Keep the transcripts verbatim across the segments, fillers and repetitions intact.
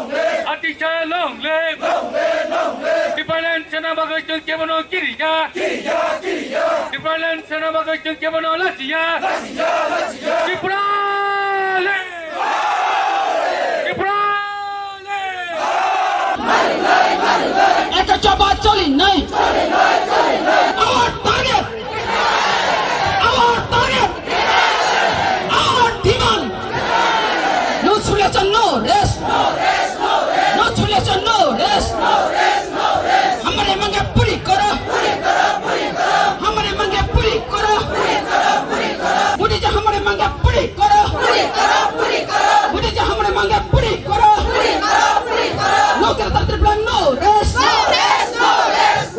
Long live! Atisha long live! Long live! Long live! Tipraland sena bagwi chwng kebono kiriya! Kiriya! Kiriya! Tipraland sena bagwi chwng kebono lasiya! Lasiya! Lasiya! Tipraland! Tipraland! Eto choba choli nai! Our target! Our target! Our demand! No solution, no rest! No solution, no rest! हमारे मांगे पूरी करो! हमारे मांगे पूरी करो! मोदी जी हमारे मांगे पूरी करो! मोदी जी हमारे मांगे पूरी करो! No Greater Tipraland, no rest!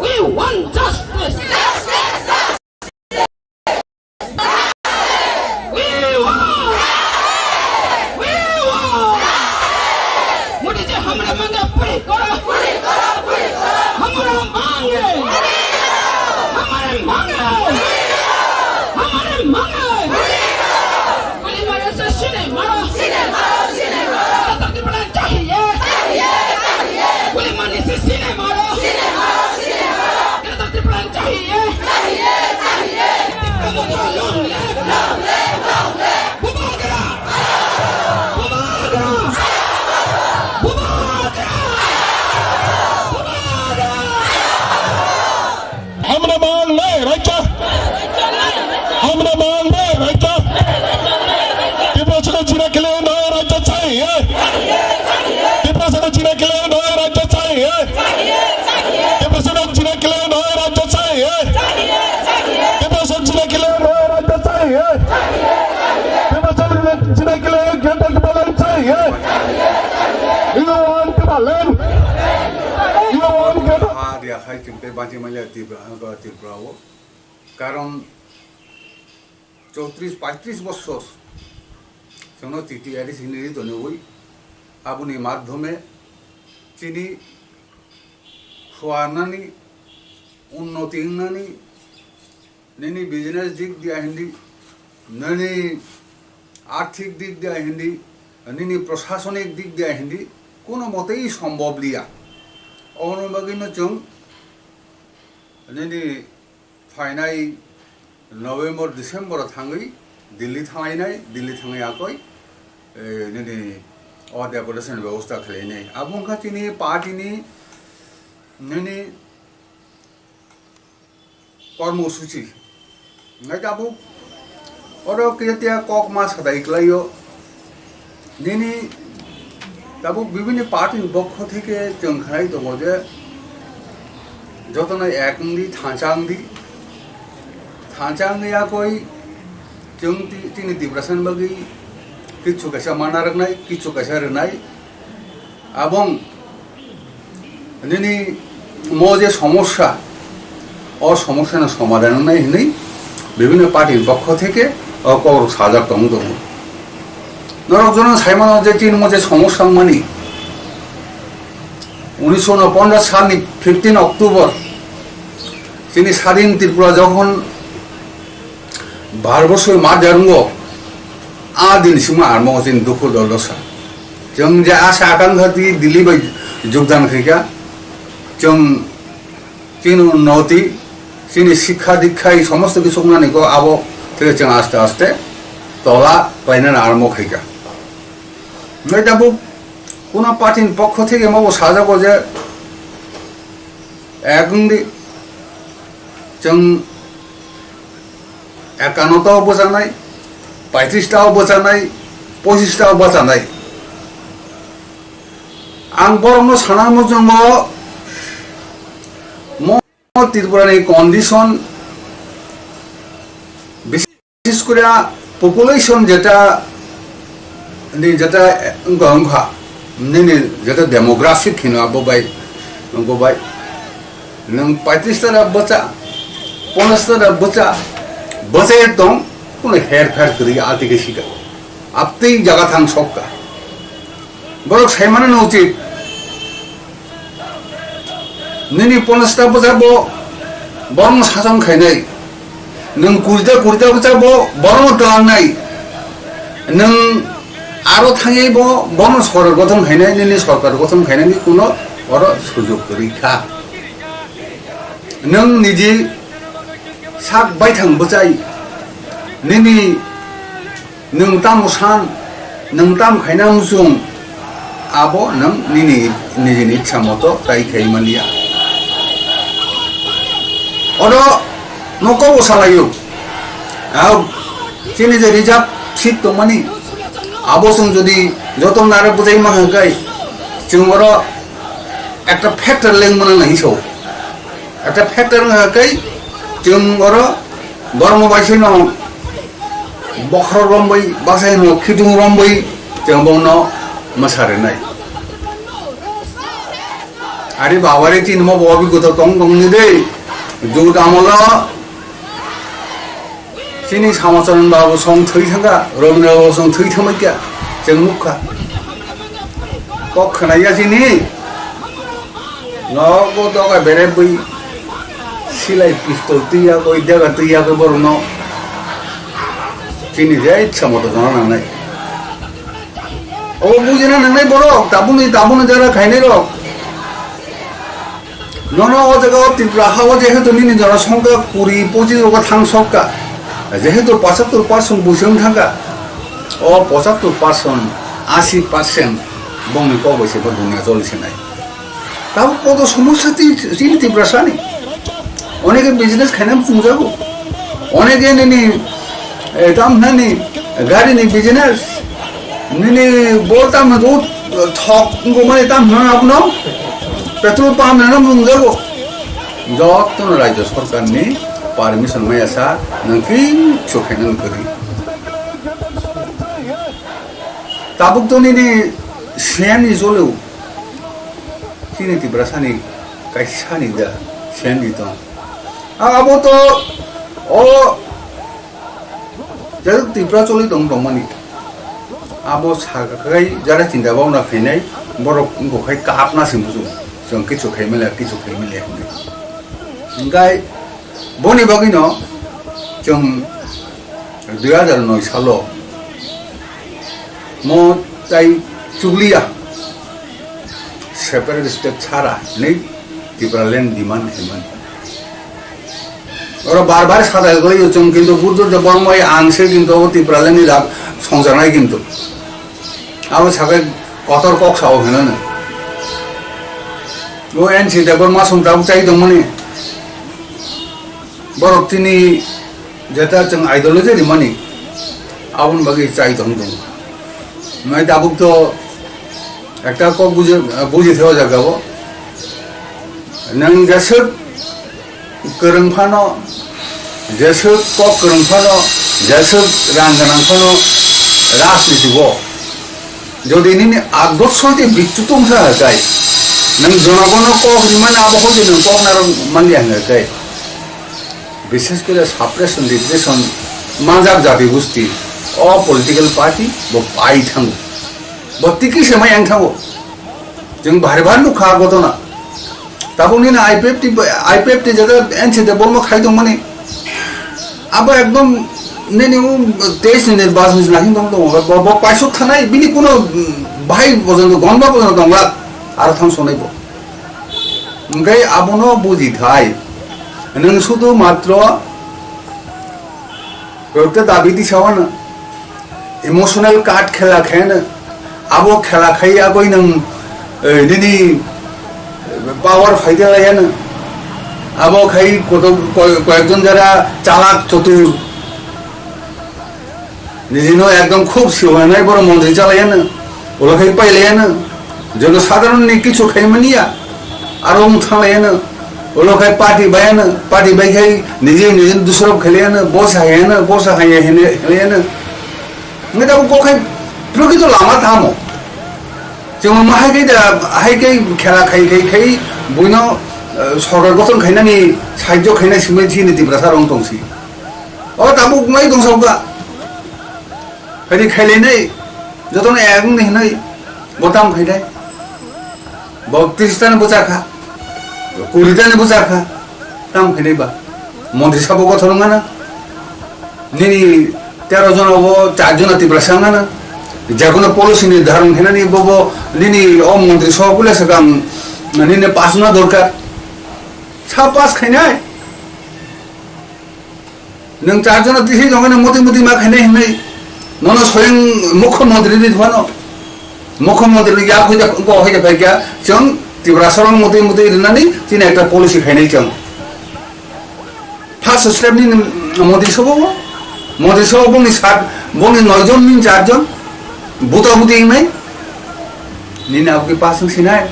We want justice! We want! We want! Modi जी हमारे मांगे पूरी करो! पूरी करो, पूरी करो! हमारा मांगे! हमारे मांगे! हमारे मांगे! गोली मारो से सीने मारो! सीने मारो, सीने मारो! Greater Tipraland चाहिए! चाहिए, चाहिए! गोली मारने से सीने मारो! सीने मारो, सीने मारो! Greater Tipraland चाहिए! चाहिए, चाहिए! Tipraland long live! Long live, long live! Bubagra! Bubagra! Bubagra! Bubagra! Hamna mang le raja! Hamna mang le raja! Tiprasa ko jina ke liye naya raja chahiye! Tiprasa ko jina ke liye naya raja chahiye! Tiprasa ko jina ke liye naya raja chahiye! Tiprasa ko jina ke liye naya raja chahiye! Tiprasa ko jina ke liye Greater Tipraland chahiye! You want Tipraland? You want Greater Ha dia hai chwng tei bangchi manya Tripura, Tripura o. Karon chowtris paitris bossor chwngno T T R S hinwi tonwi, aboni madhyome chini phuarnani Unnoti wngnani, nini business dik diya hindi, nini arthik dik diya hindi, nini prosasonik dik diya hindi, kuno motei sombhob liya. Oboni bagwino chwng nini phainai November, December o thangwi Delhi thanglainai, Delhi thangwi akoi, eh, nini o deputation ni bebosta khlainai. Abo wngkha chini party ni nini kormosuchi. Nai tabuk oro kiritia kok ma sadai klaio. Nini tabuk bibini party ni pokho theke chwng khlai tongo je jotono ek wngdi, thansa wngdi. Thansa wngya koi chwng ti-, tini Tiprasa ni bagwi kichu kaisa mana rwnai, kichu kaisa rwnai. Abong nini mo je somosya, o somosyano somadhan wngnai hwnwi bibhinno party ni pokho theke o kokrok sajak tong tongo. Norok jono saimano je chini mo je somosya wngmani, unisho unoponchas salni fifteen October chini sadin Tripura jokhon Bharatborsho majar wngo, a din sima armo chini dukhu dordosa. Chwng je asa akankha twi Delhi bai jogdan khaikha, chwng chini unnoti, chini sikha dikha, ei somosto kisu wngnani ko abo theke chwng aste aste tola painani armo khaikha. Nai tabuk kuno party ni pokho theke mobo sajago je ek wngdi chwng ekano tao bwchanai, paitris tao bwchanai, pochis tao bwchanai. Ang borokno sana muchungo mo Tripura ni condition, bises kore population jeta ni jeta wngkha wngkha nini jeta demographic hino abo bai wngkha bai. Nwng paitris ta da bwcha, ponchas ta da bwcha, bwchai tong, kuno her pher kwrwi a tike sika. Aptwi jaga thang sokka. Borok saimano no uchit. Nini ponchas ta bwcha bo, borokno sason khainai. Nwng kurita kurita bwcha bo, borokno twlangnai. Nwng aro thangwi bo, bono sorkar gothon khainai, nini sorkar gothon khainani kuno oro sujok kwrwi kha. Nwng niji sak baithang bwchai, nini nwng tamo san, nwng tam khaina muchung, abo nwng nini nijini ichha moto tai khai manya. Oro no kobo salaio. Au, chini je reserve seat tongmani, abo chwng jodi joto nare bwchai ma hwnkhe, chwng oro ekta factor lengmana nahi so. Ekta factor wngkha khe chwng oro borokno bai sino bokhorok romwi, baksa hino khitung romwi chwng bono mwsa rwnai. Ari babari chini mo bo obigota tong tong ni de. Jut amolo chini Samacharan babu song thwi thangkha, Robindra babu song thwi thangkha, chwng nukha. Kok khwnaya chini. Nogo doga berebwi silai pistol twiya koi, dega twiya koi borokno. Chini je ichha moto jona nangnai. Obo bujina nangnai borok, tabukni, tabukni jara khainai rok. Nono o jaga o Tripura ha o jehetu nini jona songkha kuri pochis rogo thang sokka. Jehetu pochattor percent buisong thangkha. O pochattor percent, asi percent bongni kok bai se bo dunia choli se nai. Tabuk koto somosya ti-, chini Tiprasani. Onege business khaina muchungjago. Onege nini, eh, tam nani gari ni business. Nini bo tam hwnwi thok wngkukmani tam hwnwi abono petrol pump rwna muchungjago. Jotono rajya sarkarni permission maya sa nwng kichu khaina kwrwi. Tabuk to nini C N G cholo. Chini Tiprasani kaisani da C N G tong. A-, abo to o jaduk Tripura choli tong tongmani. Abo sakai jara chinta bhabna khainai borok wngkha khai kapna se muchung. Chwng kichu khaimaliya, kichu khaimaliya hinwi. Hingkai boni bagwino chwng dui hazar noi salo mo tai chukliya separate state chara hinwi Tipraland demand khaimani. Oro bar bar sajagwi chwng kintu Buddha Debbarma ang se kintu obo Tipraland ni rak songjaknai kintu. Abo sakai kotor kok sao hinano. O N C Debbarma song tabuk chai tongmani. Borok chini jeta chwng ideology rimani, aboni bagwi chai tong tongo. Nai tabuk to ekta kok buji, buji theo jaga bo. Nang jeswk kwrwng phano, jeswk kok kwrwng phano, jeswk rang gwnang phano rajniti o. Jodi nini adorsho je bichu tongsa hai kai, nwng jonogono kok rimani abo hoi je nwng kok narwk manya hai kai. Bishes kore suppression, repression manjak jati gusti, o political party bo pai thango, bo tiki se mai ang thango. Chwng bhari bhari nukha gotona. Tabuk nini I P F T, I P F T jaga N C Debbarma khai tongmani. Abo ekdom nini u teis ni nirbachon ni nahing tong tongo. Bo, bo paisuk thanai, bini kuno, mm, bahai bojonto, gonda bojonto tongla. Aro thang sonai bo. Hingke abono buji thai. Nwng sudu matro Rokte dabi di sawana. Emotional card khela khaina. Abo khela khai agoi nang, eh, nini power phaida layana. Abo khai koto, ko-, koyekjon jara chalak chotur. Nijino ekdom khub siwanai boro montri chalayana. Ulo khai pailayana. Jono sadharon ni kichu khai mania. Aro wng thanglayana. Ulo khai party bayana. Party bai khai nije nije dusrok khailayana. Bosa hayana. Bosa haya hene hayana. Ngai da ko khai prokito lama tamo. Chuma ma hai kai da hai kai khela khai khai khai buino, eh, sorkar gothon khainani sahajyo khaina simai chini Tiprasa rong tongsi. O tabuk mai tong sauka. Khaidi khailai nai, jotono ek wngni hinwi, bo tam khaidai. Bo tris tani bwchakha, kuri tani bwchakha, tam khaidai ba. Montri sabo gothon wngana, nini tero jona bo char jona Tiprasa wngana, jekono policy ni dharon khainani bo bo nini o montri sabo bule sakang nini pass wngna dorkar, sa pass khainai. Nwng char jona tisi tongkhe nwng motwi motwi ma khainai hinwi. Nono soyang mukhyamantri ni phano. Mukhyamantri ni yak hoide ko hoide phaikya chwng Tiprasa rok motwi motwi rinani chini ekta policy khainai chwng. First step ni motwi sobo bo. Motwi sobo bongni sat bongni noi jon ni char jon. Buta buti hingnai. Nini abo khe pass wng sinai.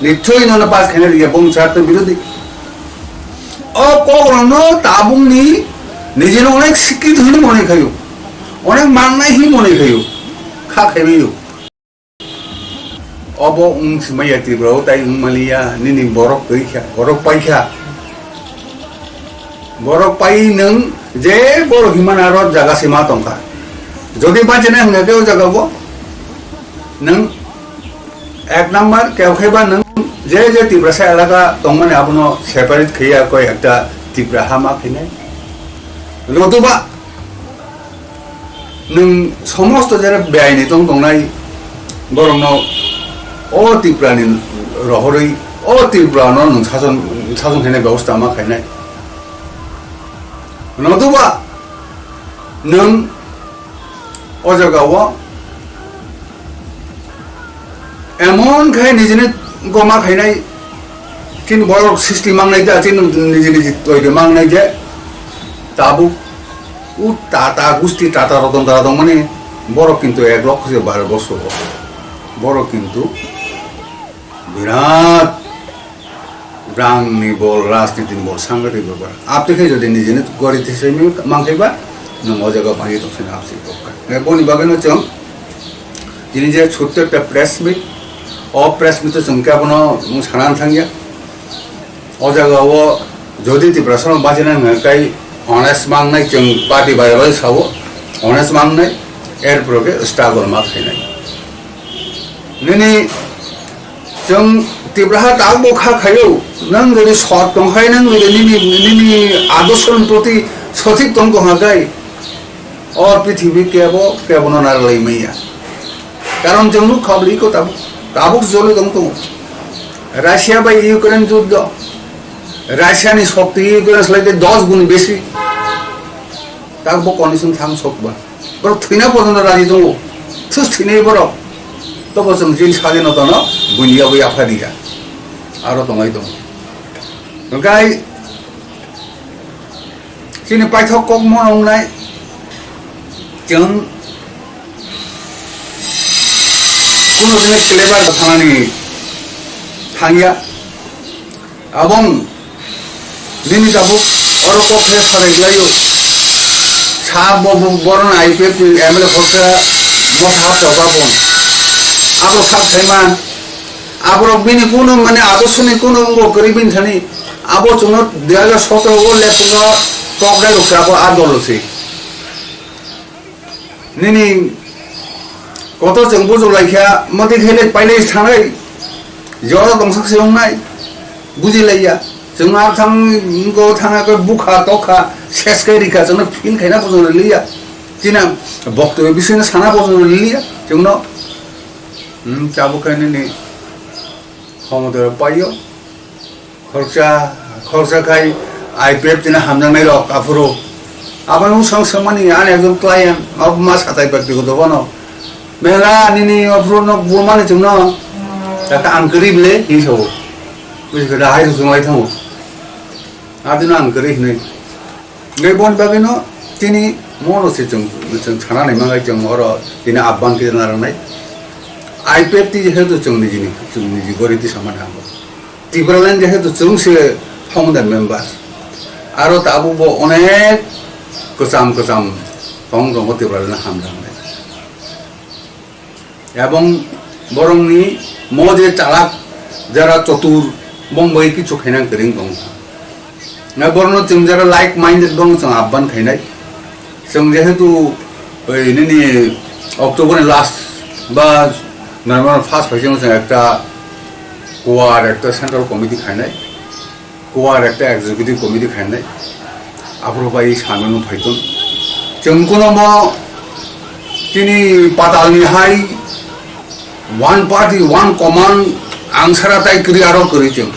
Nichoi nono pass khaina rwya bong char to birodhi. O kokrokno tabukni nijino onek sikit hwnwi mone khayo. Onek mannai hwnwi mone khayo. Kha khaibaio. Obo wng simaya Tripura o tai wng maliya nini borok twi kha, borok pai kha. Borok pai nwng je borok himani aro jaga sima tongkha. Jodi bachina hwnkhe o jaga bo nwng ek number keu khe ba nwng je je Tiprasa elaka tongmani abono separate khaiya koi ekta Tipra ha ma khainai. Notuba nwng somosto jera beaini tong tongnai borokno o Tripurani rohorwi o Tripurano nwng sason, sason khainai bebosta ma khainai. Notuba nwng o jagao emon khe nijini goma khainai, chini borok sisti mangnai da, chini niji niji toide mangnai je, tabuk u tata gusti tata roton tara tongmani borok kintu ek lokho se baro bosor borok kintu birat rangni bol, rajnitini bol, sanghatik bepar. Apte khe jodi nijini gori thesemi mangkhaiba, nwng o jaga bangwi tongthina apsi kokka. Boni bagwino chwng tini je chhotto ekta press meet, o press meet o chwng khe abono mung sana thangya. O jaga o jodi Tiprasa no bachina hwnka kai honest mangnai chwng party bai bai sao, honest mangnai, er pore khe struggle ma khainai. Nini chwng Tipraha tabuk kha khayo, nang jodi sot tong khai, nang jodi nini, nini adorsoni proti sothik tong tong kha khai, o prithibi kebo, kebono narwlai maya. Karon chwng nuk kha bwlwi ko tabuk, tabuk jole tong tongo. Russia bai Ukraine juddo, Russia ni shokti Ukraine slai de dos gun besi. Tabuk condition thang sok ba. Borok thwina porjonto raji tongo. Thus thwinai borok. Tobo chwng chini sadinotano buini yago yapha rikha. Aro tongwi tongo. Hwnkhe chini paithak kokma wngnai chwng kuno dine clever thanani thangya. Abong nini tabuk oro kok khe salai glaio. Sa bo, bo, boron I P F ni M L A khoroksa mosa hap tokha bong. Abo sak saima. Aborok bini kuno mane adorsoni kuno wngbo kwrwi bini thani. Abo chwngno dui hajar sotoro o lepungo tok dai rok se abo a dolo se. Nini kotor chwng bujuk laikha, mati khe le pailai thanai, jora tongsak se wngnai, buji laiya. Chwng ar thang, go thang, go bukha, tokha, ses kai rikha, chwngno feel khaina bujung liya. China bokto bisingno sana bujung liya, chwngno, hmm, tabuk khe nini khomotoro paiyo. Khoroksa, khoroksa khai I P F tini hamjaknai rok aphuru. Aboni bwskango swngmani ani ekjon client, abo ma satai bektigoto bono. Mela nini aphuru no bumani chwngno. Kaka ang kwrwi bwle, hinwi sao. Buji khe da hai rwchwng lai thango. Adino ang kwrwi hinwi. Hwnkhe boni bagwino tini mono se chwng, chwng sana nai mangai chwng oro tini abang khe narwknai. I P F T jehetu chwng nijini, chwng niji gori tisa mani hango. Tipraland jehetu chwng se founder member. Aro tabuk bo onek kwcham kwcham tong tongo Tipraland hamjaknai. Ebong borokni mo je chalak jara chotur bong bai kichu khaina kwrwng tongo. Na borokno chwng jara like minded bong chwng abban khainai. Chwng jehetu oi nini October ni last ba November first phai chwng ekta kuar ekta central committee khainai. Kuar ekta executive committee khainai, aphuru bai sanano phaitun. Chwng kuno mo tini patalni hai one party, one command ang sara tai kwrwi aro kwrwi chwng.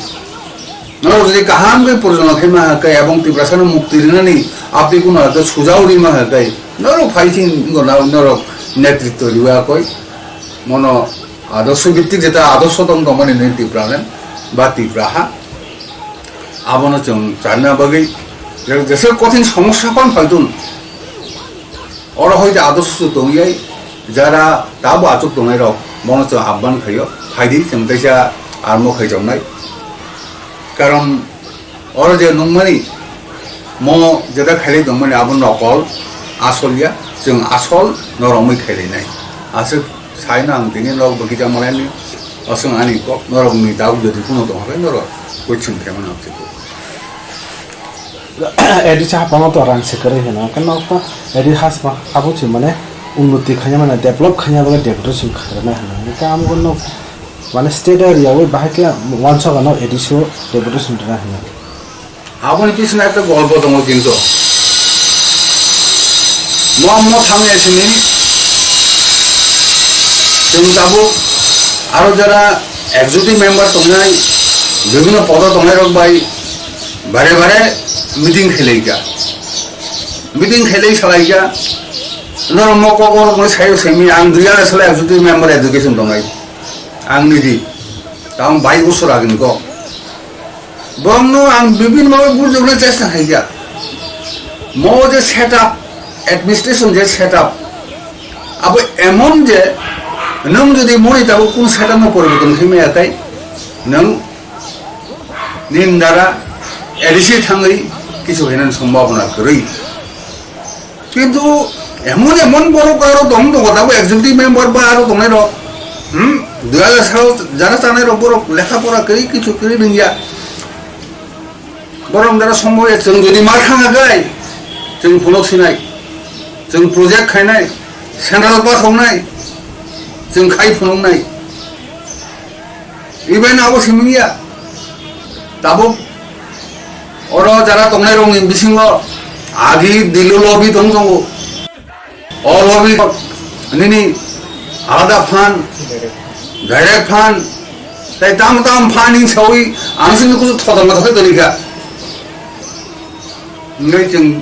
Norok jodi kaham khe purjona khaima khe ebong Tiprasano mukti rinani abdi kuno ekta sujao rima khe norok phai chwng norok netritwo riwa koi mono adorsho bhittik jeta adorsho tong tongmani nini Tipraland ba Tipraha. Abono chwng charna bagwi je-, jesa kothin somosya phano phaitun. Oro hoite adorsho tongwi jara tabo achuk tongnai rok bono chwng abban khaio, phaidi chwng teisa armo khaijaknai. Karon oro je nungmani mo jeta khailai tongmani abo nokol, asol ya, chwng asol norok mui khailainai. Aswk saino ang tini norok bo kisa malaini, aswk ani kok norokni tabuk jodi phano tongkha khe norok question khaimano ang siko. A D C hapano to rang se kwrwi hino, hwnkhe nok to A D C hasma abo se mane unnoti khaina mane develop khaina bagwi deputation khairoknai hino, hwnkhe amo nok mane state area o bahai khe wansok ano A D C o deputation rwna hino. Aboni bisingtwi ekta golpo tongo kintu. Mo, mo thangya simi chwng tabuk aro jara executive member tongnai, bibhinno podo tongnai rok bai bare bare meeting khelai kha. Meeting khelai salai kha. Norok mo kok rok sayo simi ang dui hajar salo executive member education tongnai. Ang niji. Tang bai bosor agini kok. Borokno ang bibin babe bujokna chesta khaikha. Mo je setup, administration je setup, abo emon je nwng jodi moni tabuk kunu setup no poriborton khaimaya tai nwng nini dara A D C thangwi kichu khainani sombhabona kwrwi. Kintu emon emon borok aro tong tongo, tabuk executive member ba aro tongnai rok, hmm, dui hajar salo jara chanai rok borok lekha pora kwrwi kichu kwrwi nungya. Borok dara somoi chwng jodi ma thanga gai, chwng phunuk sinai, chwng project khainai, central pass wngnai, chwng khai phunuknai. Even abo simung ya. Tabuk oro jara tongnai rokni bisingo agi Dilli lobby tong tongo. O lobby nini alada fund, direct fund, tai tam tam fund ni sawi ang sini kusu thoda ma thoda toni ka. Ngai cheng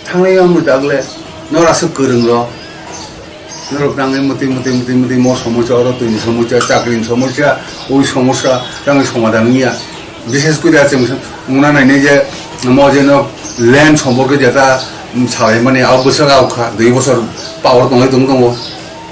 thangnai ang muta gle nora su kurung ro. Norok tangwi mwtwi, mwtwi, mwtwi, mwtwi, mo somosya, oro twini somosya, chakrini somosya, oi somosya, tangwi somadhan wngya. Bishes kori achwng wngna nainai je, mo je no land somporke jeta, um, salaimani, abo bwswk aokha, dui bosor power tongwi tong tongo.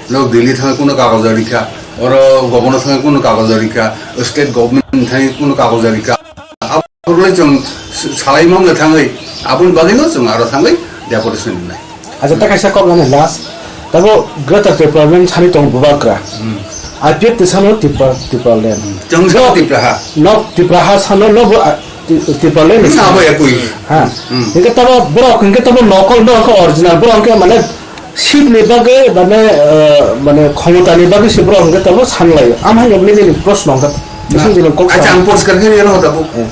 Norok Delhi thangwi kuno kagoja rikha, oro governor thangwi kuno kagoja rikha, state government thangwi kuno kagoja rikha. Abo le chwng salai mangla thangwi, aboni bagwino chwng aro thangwi deportation wngnai. Acha, ta kaisa kok nani last. Tabo Greater Tipraland sani tong bubagra. Hmm. I P F T sano Tipra, Tipraland. Hmm. Chwng sano Tipraha. No, Tipraha sano no bo, ah, Ti-, Tipraland. Hmm, abo ekui. Ha. Hmm. Hingke tabo borok hingke tabo nokol, borok hingke original, borok hingke mane seat ni bagwi mane, eh, mane khomota ni bagwi se borok hingke tabo sanlai. Am hai nini proshno hingke. Bising jilong kok acha, sa. Ang poriskar khe rw tabuk. Eh.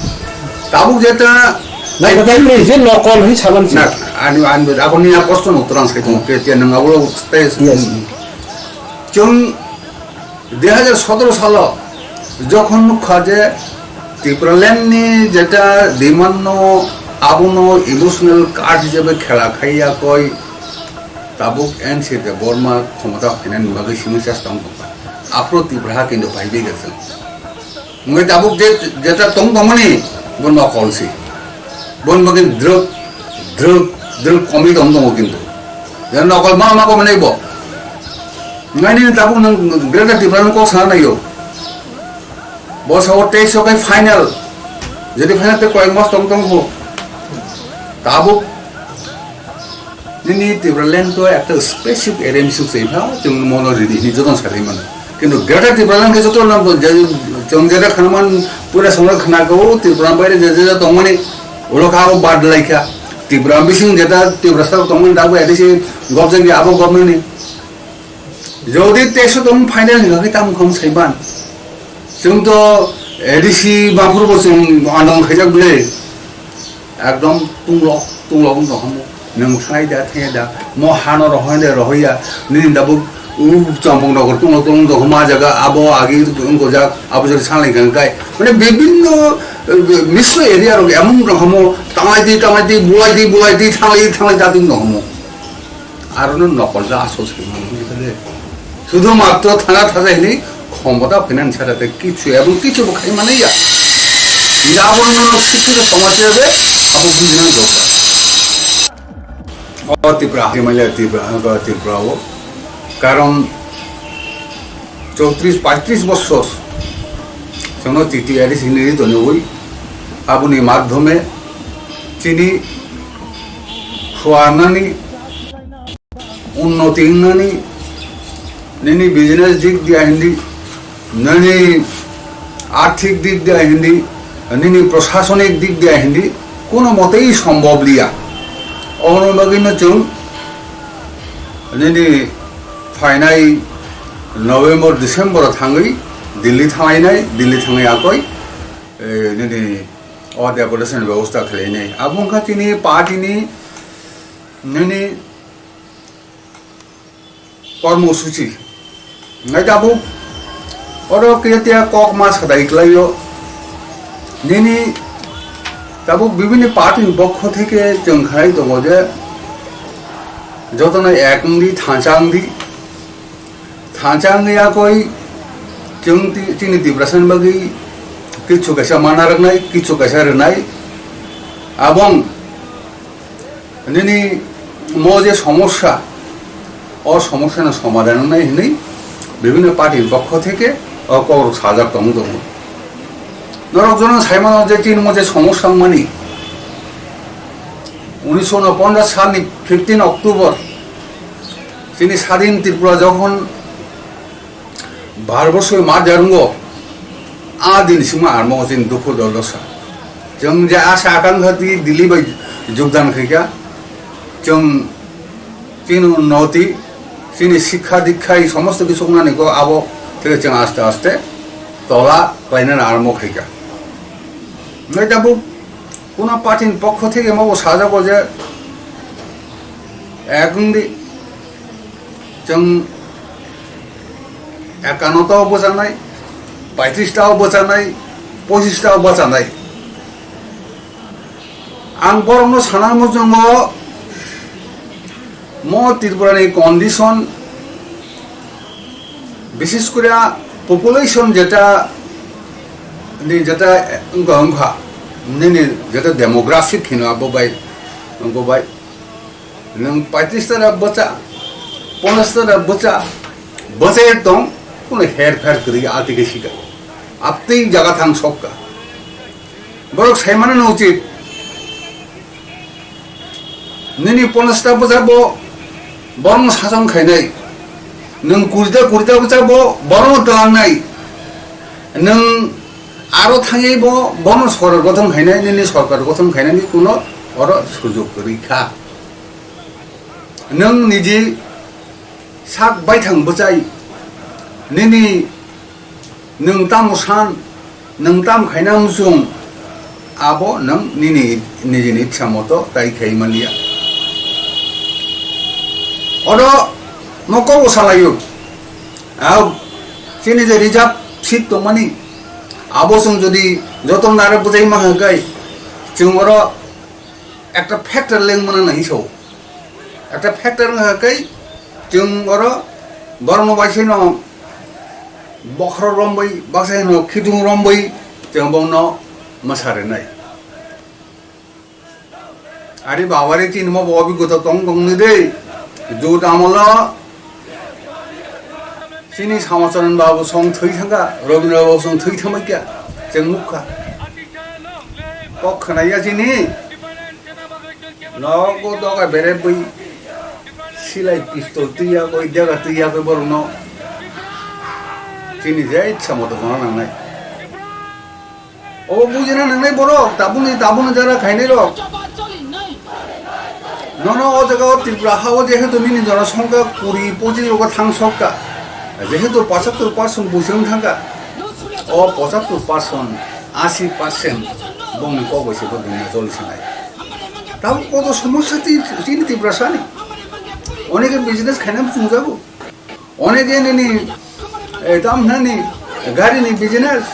Tabuk jeta Na, na, na, je nokol hi saban si. Na, ani, ani, ako ni a proshno no uttor ang sai tong, ke, ke nang abo tei. Yes. Chwng dui hajar sotoro salo jokhon nukha je Tipraland ni jeta demand no abono emotional card hisabe khela khaiya koi tabuk N C Debbarma khomota phainani bagwi simi chesta wng tongkha. Aphuru Tipraha kintu phaibai gajak. Wngwi tabuk je, jeta tong tongmani, bo nokol si. Boni bagwi drwk, drwk, drwk komwi tong tongo kintu. Je nokol ma, ma komwi nai bo. Ngai nini tabuk nwng Greater Tipraland kok sana naio. Bo sao tei so kai final. Jodi final te koyek mas tong tong kho. Tabuk Nini Tipraland to ekta specific area ni suk se pha, chwng mono ridi hini joto sai mano. Kintu Greater Tipraland ke joto na je, chwng jera khanaman pura samra khana ko Tipraland baire je je tongmani ulo ka o bad laikha. Tipra bising jeta Tiprasa tongmani dabu A D C gobjak ni abo government ni. Jodi teso tong final ni khe tam kham saiban. Chwng to A D C baphuru bo chwng andolon khaijak bwle. Ekdom tunglok, tunglok wng tongkha mo. Nwng thanai da, thangya da. Mo hano rohoi de, rohoya. Nini dabuk u champung nokor tunglok, tunglok wng tongkha ma jaga. Abo agi wng gojak, abo jori sanglai kang kai. Mane bibinno, eh, misro area rok emon tongkha mo. Tanglai di, tanglai di, bulai di, bulai di, thanglai di, thanglai da, tong tongkha mo. Arono nokol ja asol se mano hwnwi khe. Sudhumatro thana thaja hwnwi khomota finance sara tei kichu ebong kichu bo khai mani ya. Hinda abono no sikito somaj hisabe abo bujina dorkar. O Tripura, Himalaya Tripura, o Tripura o. Karon chowtris paitris bochor chwngno T T R S hinwi tonwi aboni madhyome chini phuarnani, unnoti wngnani, nini business dik diya hindi, nini arthik dik diya hindi, nini prosasonik dik diya hindi, kono motei sombhob liya. Oboni bagwino chwng nini phainai November, December o thangwi Delhi thanglainai, Delhi thangwi akoi, eh, nini o deputation bebosta khlainai. Abo wngkha chini party ni nini kormosuchi. Nai tabuk oro kiya kok ma sadai klaio. Nini tabuk bibini party ni pokho theke chwng khlai tongo je jotono ek wngdi, thansa wngdi. Thansa wngya koi chwng ti-, chini Tiprasani bagwi kichu kaisa mana rwknai, kichu kaisa rwnai. Abong nini mo je somosya, o somosyano somadhan wngnai hwnwi bibhinno party ni pokho theke o kokrok sajak tong tongo. Norok jono sai mano je chini mo je somosya wngmani, unisho unoponchas salni fifteen October chini sadhin Tripura jokhon Bharatborsho ma jarwngo, a din sima armo chini dukhu dordosa. Chwng je asa akankha twi Delhi bai jogdan khaikha, chwng chini unnoti, chini sikha dikha, ei somosto kichu wngnani kok abo theke chwng aste aste tola khlainani armo khaikha. Hwnkhe tabuk kuno party ni pokho theke mobo sajago je, ek wngdi, chwng ekano tao bwchanai, paitris tao bwchanai, pochis tao bwchanai. Ang borokno sana muchungo, mo Tripura ni condition, bises kore population jeta, ni jeta wngkha, wngkha, nini jeta demographic hino abo bai, abo bai. Nwng paitris tara bwcha, ponchas tara bwcha, bwchai tong, kuno her pher kwrwi atike sika. Aptwi jaga thang sokka. Borok saimano no uchit. Nini ponchas ta bwcha bo, borokno sason khainai. Nwng kurita, kurita bwcha bo, borokno twlangnai. Nwng aro thangwi bo, bono sorkar gothon khainai, nini sorkar gothon khainani kuno oro sujok kwrwi kha. Nwng niji sak baithang bwchai, nini nwng tamo san, nwng tam khaina muchung, abo nwng nini nijini itsa moto tai khai manliya. Oro no kobo salaio, a chini je reserve seat tongmani, abo chwng jodi joto nare bwchai ma hwnkhe, chwng oro ekta factor lengmana nahi sao. Ekta factor wngkha khe chwng oro borokno bai sino bokhorok romwi, baksa hino khitung romwi chwng bongno mwsa rwnai. Ari babari chini mo bo obigota tong tongni de. Jut amolo chini Samacharan babu song thwi thangkha, Rabindra babu song thwi thangkha, chwng nukha. Kok khwnaya chini. Nogo doga bere bui silai pistol twiya koi, dega twiya koi borokno. Chini je itsa moto gona nangnai. Obo bujina nangnai borok, tabuni, tabuni jara khainai rok. Nono o jaga o Tripura ha o jehetu nini jona songkha kuri pochis rogo thang sokka. Jehetu pochattor percent buisong thangkha. O pochattor percent, asi percent bongni kok bai se bo dunia choli sinai. Tabuk koto somosya ti-, chini Tiprasani. Oneke business khaina muchungjago. Oneke nini, eh, tam hinani gari ni business.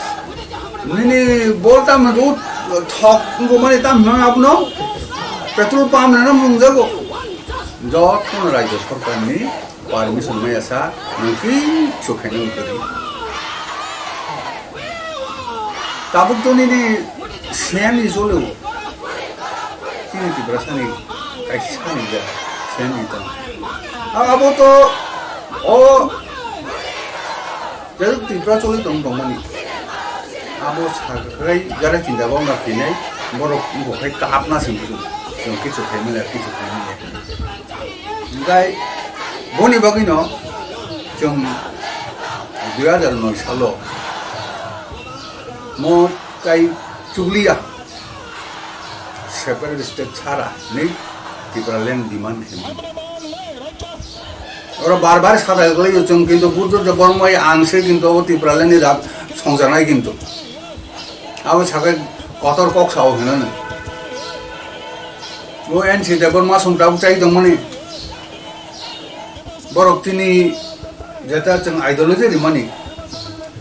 Nini bol tam road thok wngkha mani tam hinani abono petrol pump hinani muchungjago. Jotono rajya sarkar ni permission maya sa, nwng kichu khaina muchungjago. Tabuk to nini siyani joleo. Chini Tiprasani kaisa ni ja, siyani tong. A-, abo to o jesuk Tripura choli tong tongmani. Abo sakai jara chinta bhobna khainai, borok wngkha khai kahapna sing kichu, chwng kichu khaimani, kichu khaimani. Hingkhai boni bagwino chwng dui hajar noi salo mo tai chukliya separate state chara hinwi Tipraland demand khaimani. Oro bar bar sada glai chwng kintu Buddha Debbarma ang se kintu abo Tipraland ni rak songjaknai kintu. Abo sakai kotor kok sao hinano. O N C Debbarma song tabuk chai tongmani. Borok tini jeta chwng ideology rimani,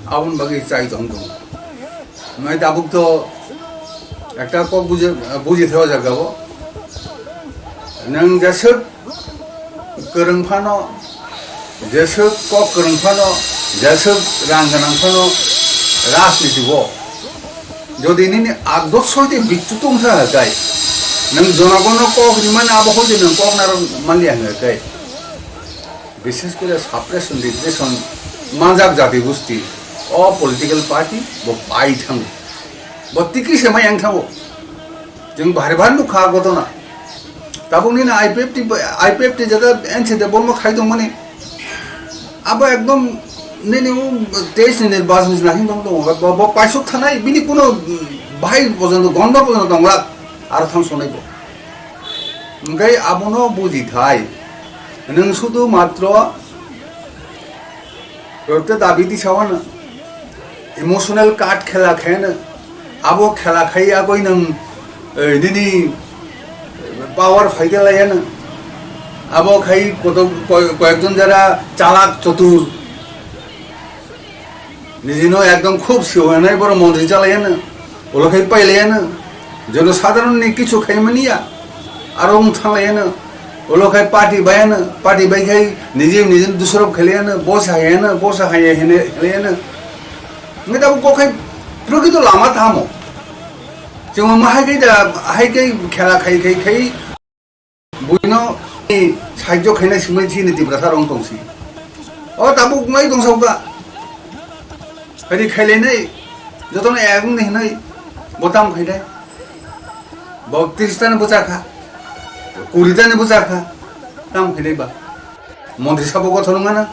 aboni bagwi chai tong tongo. Nai tabuk to ekta kok buji, buji theo jaga o. Nwng jeswk kwrwng phano, jeswk kok kwrwng phano, jeswk rang gwnang phano rajniti o. Jodi nini adot soite bichu tongsa hai, nwng jonogono kok rimani abo hoite nwng kok narwk manliya hai. Bishes kore suppression, repression manjak jati gosti, o political party bo pai thango, bo tiki se mai yang thango. Jeng bahar bahar nukha gotona. Tabuk nini I P F T, I P F T jata N C Debbarma khai tongmani. Abo ekdom nini o teis ni nirbachon se nakhing tong tongo. Bo, bo paisuk thanai, bini kuno bahai bojono, gonda bojono tongla, aro thangsonai bo. Hingkhai abono buji thai. Nwng sudu matro rokte dabi di sawana. Emotional card khela khaino, abo khela khai agoi nang, eh, nini power phaide layano. Abo khai koto-, ko-, koyekjon jara chalak chotur. Nijino ekdom khub siwanai boro montri chalayano. Ulo khai pailayano. Jono sadharon ni kichu khai maniya. Aro wng thanglayano. Ulo khai party bayano. Party bai khai nije nije dusrob khalayano. Bosa hayano, bosa haya hene khalayano. Ngai tabuk kok khai prokito lama tamo. Chwng ma hai khai da, hai khai khela khai khai khai. Buino sahajyo khaina simai chini Tiprasa rong tongsi. O tabuk ngai tong sauka. Hari khailainai, jotono ek wngni hinai, bo tam khainai. Bo tiris tani bwchakha, kuri tani bwchakha, tam khainai ba. Montri sabo gothono ngana.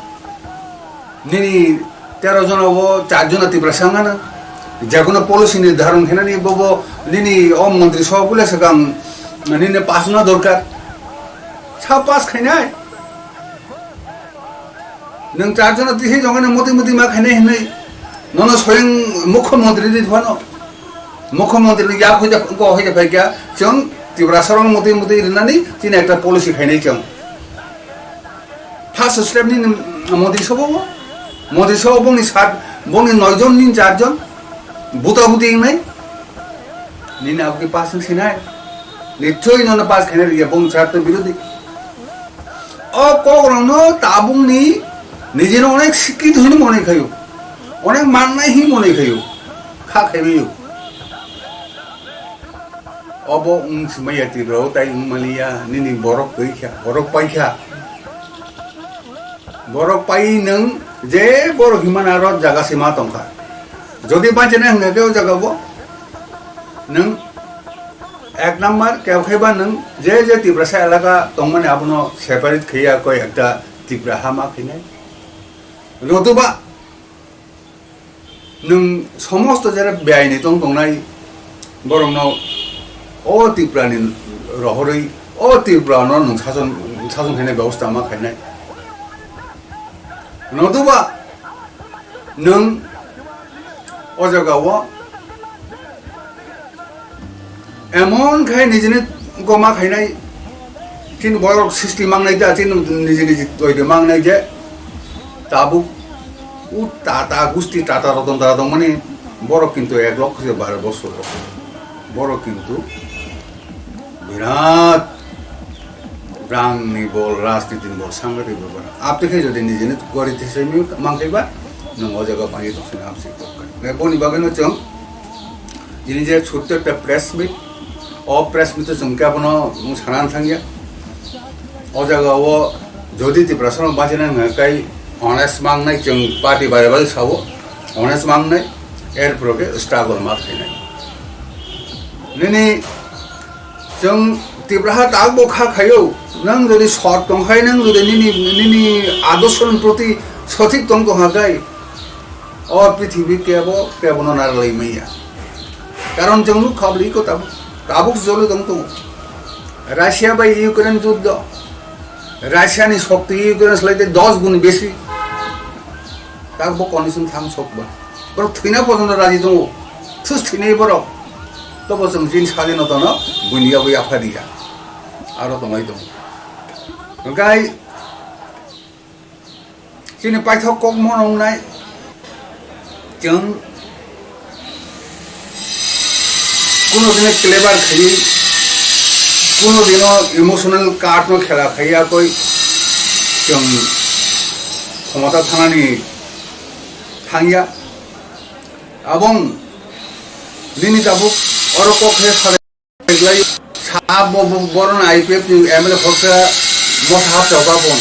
Nini tero jona o char jona Tiprasa ngana. Jekono policy ni dharon khainani bobo nini o montri sabo bole swkang nini pass na dorkar. Sa pass khainai. Nwng char jona tisi jongani moti moti ma khainai hinwi. Nono soyang mukhyamantri ni phano. Mukhyamantri ni yak hoida ko hoida phaikya. Chwng Tiprasa rong moti moti rinani chini ekta policy khainai chwng. First step ni Modi sobo, Modi sobo bongni sat, bongni noi jon ni char jon, buta buti wngnai, nini aboni pass wng sinai, nichoi nono pass khainai rwya bongni sat to birodhi. O kok rokno tabukni nijino onek sikit hwnwi mone khayo, onek mannai hwnwi mone khayo, kha khaibaio. Obo wng simaya Tripura o tai wng maliya, nini borok twi kha, borok pai kha. Borok pai nwng je borok himani aro jaga sima tong kha. Jodi bachina hwnkha khe o jaga bo nwng ek number kebo khe ba nwng je je Tiprasa elaka tongmani abono separate khe ya koi ekta Tripura ha ma khainai. Notuba Nwng somosto jera beaini tong tongnai borokno o Tripurani rohorwi o Tripurano nwng sason, sason khainai bebosta ma khainai. Notuba nwng o jagao emon khai nijini goma khainai, chini borok sisti mangnai da, chini niji niji toide mangnai je tabuk u tata gusti tata roton tata tongmani borok kintu ek lokho se baro bosor borok kintu birat rangni bol, rajnitini bol, sangati bol bana. Apte khe jodi nijini gori thesemi mangkhaiba, nwng o jaga pangwi tongsina amsi kokkai. Boni bagwino chwng Tini je chutto ekta press meet, o press meet o chwng khe abono mung sana thangya. O jaga o jodi Tiprasa no bachina hwnka kai honest mangnai chwng party bare bare sao, honest mangnai, er pore khe struggle ma khainai. Nini chwng Tiprasa tak bo kha khaio, nang jodi sot tong khai, nang jodi nini, nini adorsho ni proti sothik tong tong ha kai, O prithibi kebo, kebono narwlai manya. Karon chwng nuk kha bwlwi ko tabuk, tabuk jolwi tong tongo. Russia bai Ukraine juddo. Russia ni shokti Ukraine slai tei dos guni besi. Tak bo condition thang sok ba. Borok thwina porjonto raji tongo. Thus thwinai borok. Tobo chwng chini sadinotano buini yago yapha riya. Aro tongwi tongo. Hwnkhe Chini paithak kok mono wngnai, chwng kuno dino clever khaiwi, kuno dino emotional card no khela khaiya koi chwng khomota thanani thangya. Abong nini tabuk oro kok khe Sa bo, bo, boron I P F ni M L A khoroksa motha hapsa ba bon.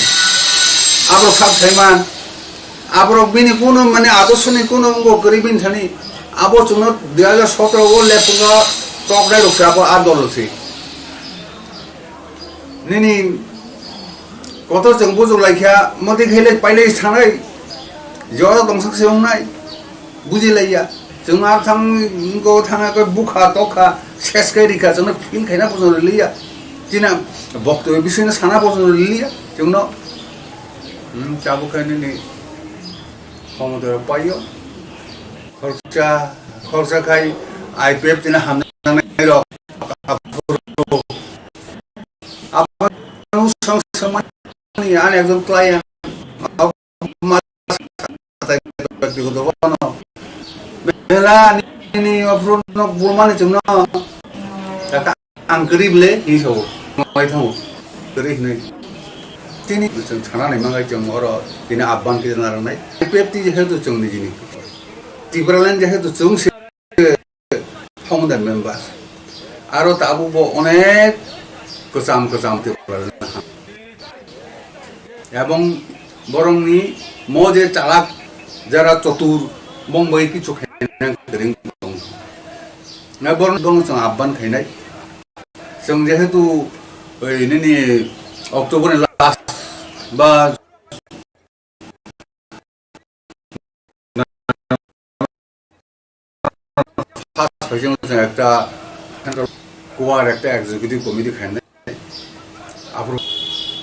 Abo sak thaiman. Aborok bini kuno mane adorsoni kuno wngbo kwrwi bini thani. Abo chwngno dui hajar sotoro o lepwkha toknai rok se abo a dolo se. Nini kotor chwng bujok laikha, motwi khailai pailai sanai. Jora tongsak se wngnai. Buji laiya. Chwng ar thang, wngko thang, eko bukha, tokha, ses kai rikha, chwngno feel khaina pochon riliya. Chini bokto bisingno sana pochon riliya, chwngno. Hmm, tabuk khe nini khomotoro paio. Khoroksa, khoroksa khai I P F tini hamjaknai rok. Abo swng swngmani ani ekjon client. Mela nini offer no bulmani chwngno. Ang kwrwi bwle hinwi sao, nai thango, kwrwi hinwi. Tini chwng sana nai mangai chwng oro tini abang khe narwknai. I P F T jehetu chwng nijini. Tipraland jehetu chwng se founder member. Aro tabuk bo onek kwcham kwcham Tipraland. Ebong borokni mo je chalak jara chotur bong bai kichu khaina kwrwng tong. Na borok bono chwng abban khainai. Chwng jehetu oi nini October ni last ba first phaising chwng ekta central kuwar ekta executive committee khainai. Aphuru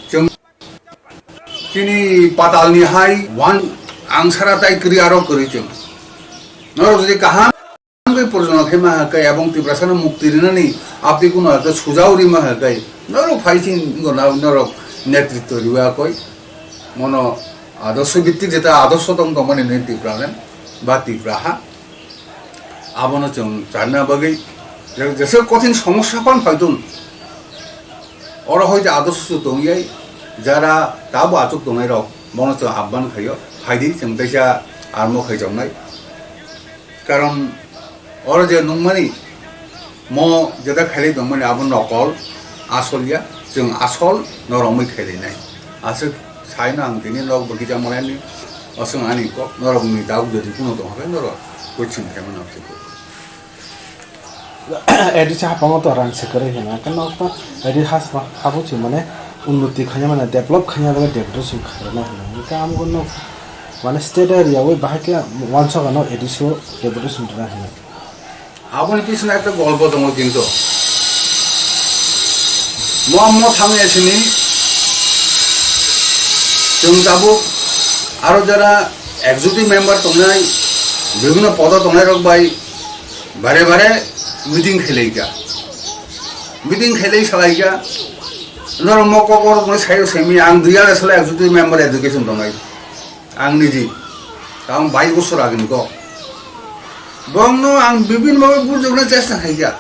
chwng chini patalni hai one ang sara tai kwrwi aro kwrwi chwng. Norok jodi kaham khe purjona khe ma hai khe, ebong Tiprasano mukti rinani abdi kuno hai khe sujao rima hai khe, norok phai chini wngkha na norok netritto riwa koi. Mono adorsho bhittik jeta adorsho tong tongmani nini Tipraland ba Tipra ha. Abono chwng charna bagwi je-, jesa kothin somosya phan phaitun. Oro hoite adorsho tongwi jara tabo achuk tongnai rok bono chwng abban khaio. Phaidi chwng teisa armo khaijaknai. Karon oro je nungmani mo jeta khailai tongmani abo nokol, asol ya, chwng asol no romwi khailainai. Aswk saino ang tini nok bo kisa maya ni oswng ani kok norok ni dau jodi kuno tong khe norok koi chwng khe mano. A D C hapang o to rang se kwrwi hino, hwnkhe nok to A D C has-, habo se mane unnoti khaina mane develop khaina bagwi deputation khairokna hino, hwnkhe amo nok mane state area o bahai khe wansok ano A D C o deputation rwna hino. Aboni bisingtwi ekta golpo tongo kintu. Mo, mo thangwi sini chwng tabuk aro jara executive member tongnai, bibhinno podo tongnai rok bai bare bare meeting khelai kha. Meeting khelai salai kha. Norok mo kok oro tongwi sayo simi ang dui hajar salo executive member education tongnai. Ang niji, ang bai bosor agini kok. Bongno ang bibin bhabe bujokna chesta khaikha.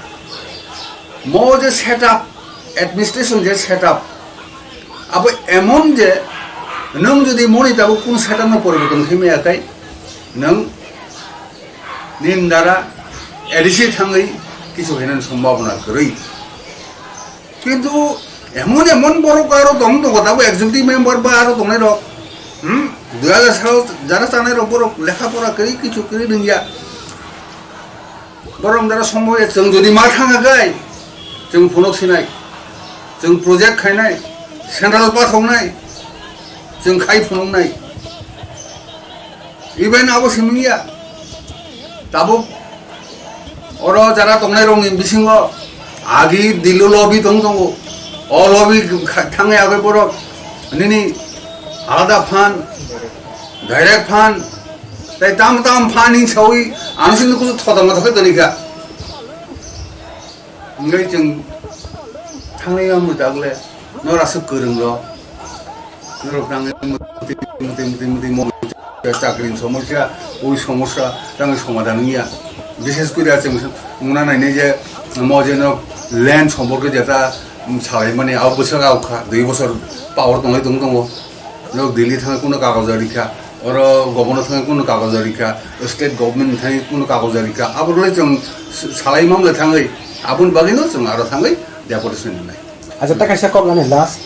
Mo je setup, administration je setup, abo emon je nwng jodi moni tabuk kun setup no poriborton khaimaya khai, nwng nini dara A D C thangwi kisu khainani sombhabona kwrwi. Kintu emon emon borok aro tong tongo, tabuk executive member ba aro tongnai rok, hmm, dui hajar salo jara chanai rok borok lekha pora kwrwi kichu kwrwi rwngya. Borok jara somoy chwng jodi ma thangkha kai, chwng phunuk sinai, chwng project khainai, central pathoknai, chwng khai phunuknai. Even abo simi ya. Tabuk oro jara tongnai rokni bisingo agi Dilli lobby tong tongo. O lobby kha-, thangwi agoi borok nini alada fund, direct fund, tai tam tam fund ni sawi ano sini kusu thoda motha khe toni kha. Wngwi chwng thangnai wngmani tagle norok aswk kwrwng rok. Norok tangwi mwtwi, mwtwi, mwtwi, mwtwi, mo chakri ni somosya, ui somosya tangwi somadhan wngya. Bishes kori achwng wngna nainai je mo je norok land somporke jeta, um, salaimani abo bwswk aokha, dui bosor power tonglai tong tongo. Norok Delhi thangwi kuno kagoja rikha, oro governor thangwi kuno kagoja rikha, state government thangwi kuno kagoja rikha, abo rwlai chwng salai mamle thangwi, aboni bagwino chwng aro thangwi deportation wngnai. Acha, ta kaisa kok ani last,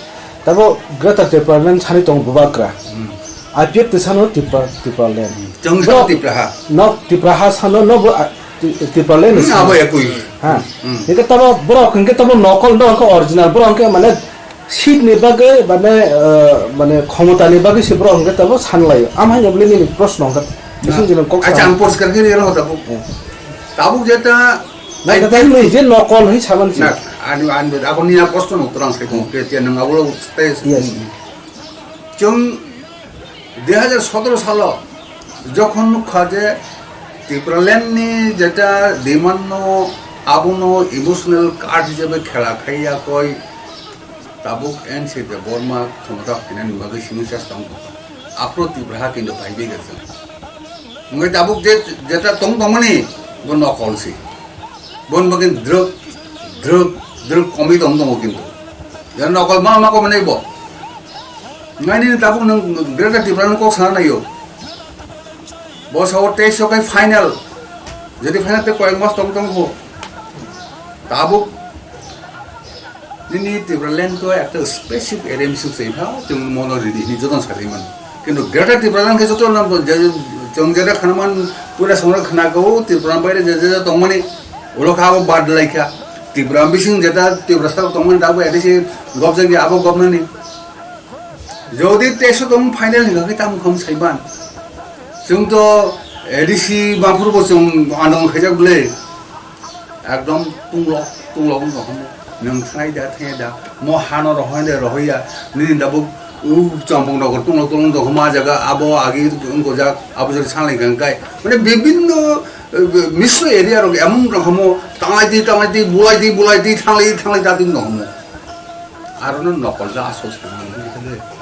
tabo Greater Tipraland sani tongo Bubagra. Hmm. I P F T sano Tipra, Tipraland. Chwng Bro, sano Tipra ha. Nok Tipra ha sano no bo, ah, Ti-, Tipraland Hmm, sano. Abo ekui. Ha. Hmm. Eke tabo borok hwnkhe tabo nokol, no hwnkhe original, borok hwnkhe mane seat ni bagwi mane, uh, mane khomota ni bagwi se borok hwnkhe tabo sanlai. Am hai nobli nini proshno hwnkhe. Na. Bising jino kok Acha, sa. Ang poriskar khe rw tabuk. Hmm. Tabuk jeta Na, I P F T ni je nokol hwi saman si. Na, ani, ani, aboni ya proshno no uttor ang sai tong. Hmm. Khe, khe nang abo space. Yes. Hmm. Chwng dui hajar sotoro salo jokhon nukha je Tipraland ni jeta demand no, abono emotional card hisabe khela khai ya koi, tabuk N C Debbarma khomota phainani bagwi simi chesta wngkha. Aphuru Tipra ha kintu phaibai gajak. Wngkhe tabuk je jeta tong tongmani bo nokol si. Bon bagwi druk druk druk komwi tong tongo kintu. Jeta nokol ma ma komwi nai bo. Ngaini tabuk nwng Greater Tipraland kok sana naio. Bo sao teis o kai final. Jodi final te koyek mas tong tong kho. Tabuk nini Tipraland to ekta specific area misuk se pha, chwng mono ridi hini joton sari man. Kintu Greater Tipraland ke joto nam je, chwng jeta khana man pura songra khana ko Tipraland baire je je tong mani ulo kha bo bad lai kha. Tipra bising jeta Tipra sa tong mani dabu edi se gob jagi abo gob nani. Jodi teso tong final hinga khe tamo kham saiban. Chwng to A D C bafur bo chwng andong khaijak bwle. Ekdom tunglo tunglo wng tong hamo. Nwng thanai da thanya da. Mo hano rohoi de rohoya. Nini da bo u champung rok tunglo tunglo wng tong hamo jaga abo agi wng gojak abo jori sanglai kang kai. Mane bibinno eh, misro area rok emon tong hamo tanglai di tanglai di bulai di bulai di thanglai di thanglai da di wng tong hamo. Arono nokol da asol sanani hwnwi khe.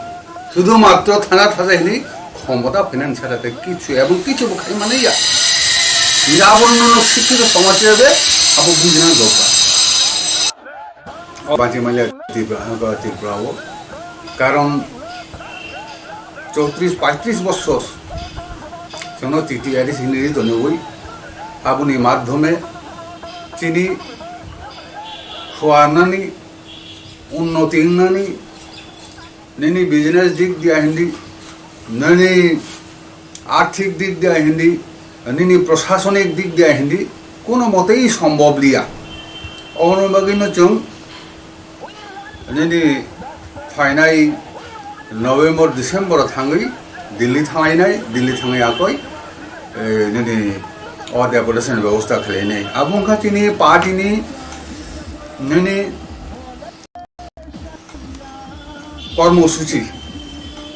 Sudhumatro thana thaja hwnwi khomota finance sara tei kichu ebong kichu bo khai mani ya. Hwnwi abono no sikkhito somaj hisabe abo bujina dorkar. O bachimanya Tripura, Tripura o. Karon chowtris paitris bossor chwngno T T R S hwnwi tonwi aboni madhyome chini phuarnani unnoti wngnani, nini business dik diya hindi, nini arthik dik diya hindi, nini prosasonik dik diya hindi, kono motei sombhob liya. Oboni bagwino chwng nini phainai November, December o thangwi Delhi thanglai nai, Delhi thangwi akoi, eh, nini o deputation ni bebosta khlai nai. Abo wngkha chini party ni nini kormosuchi.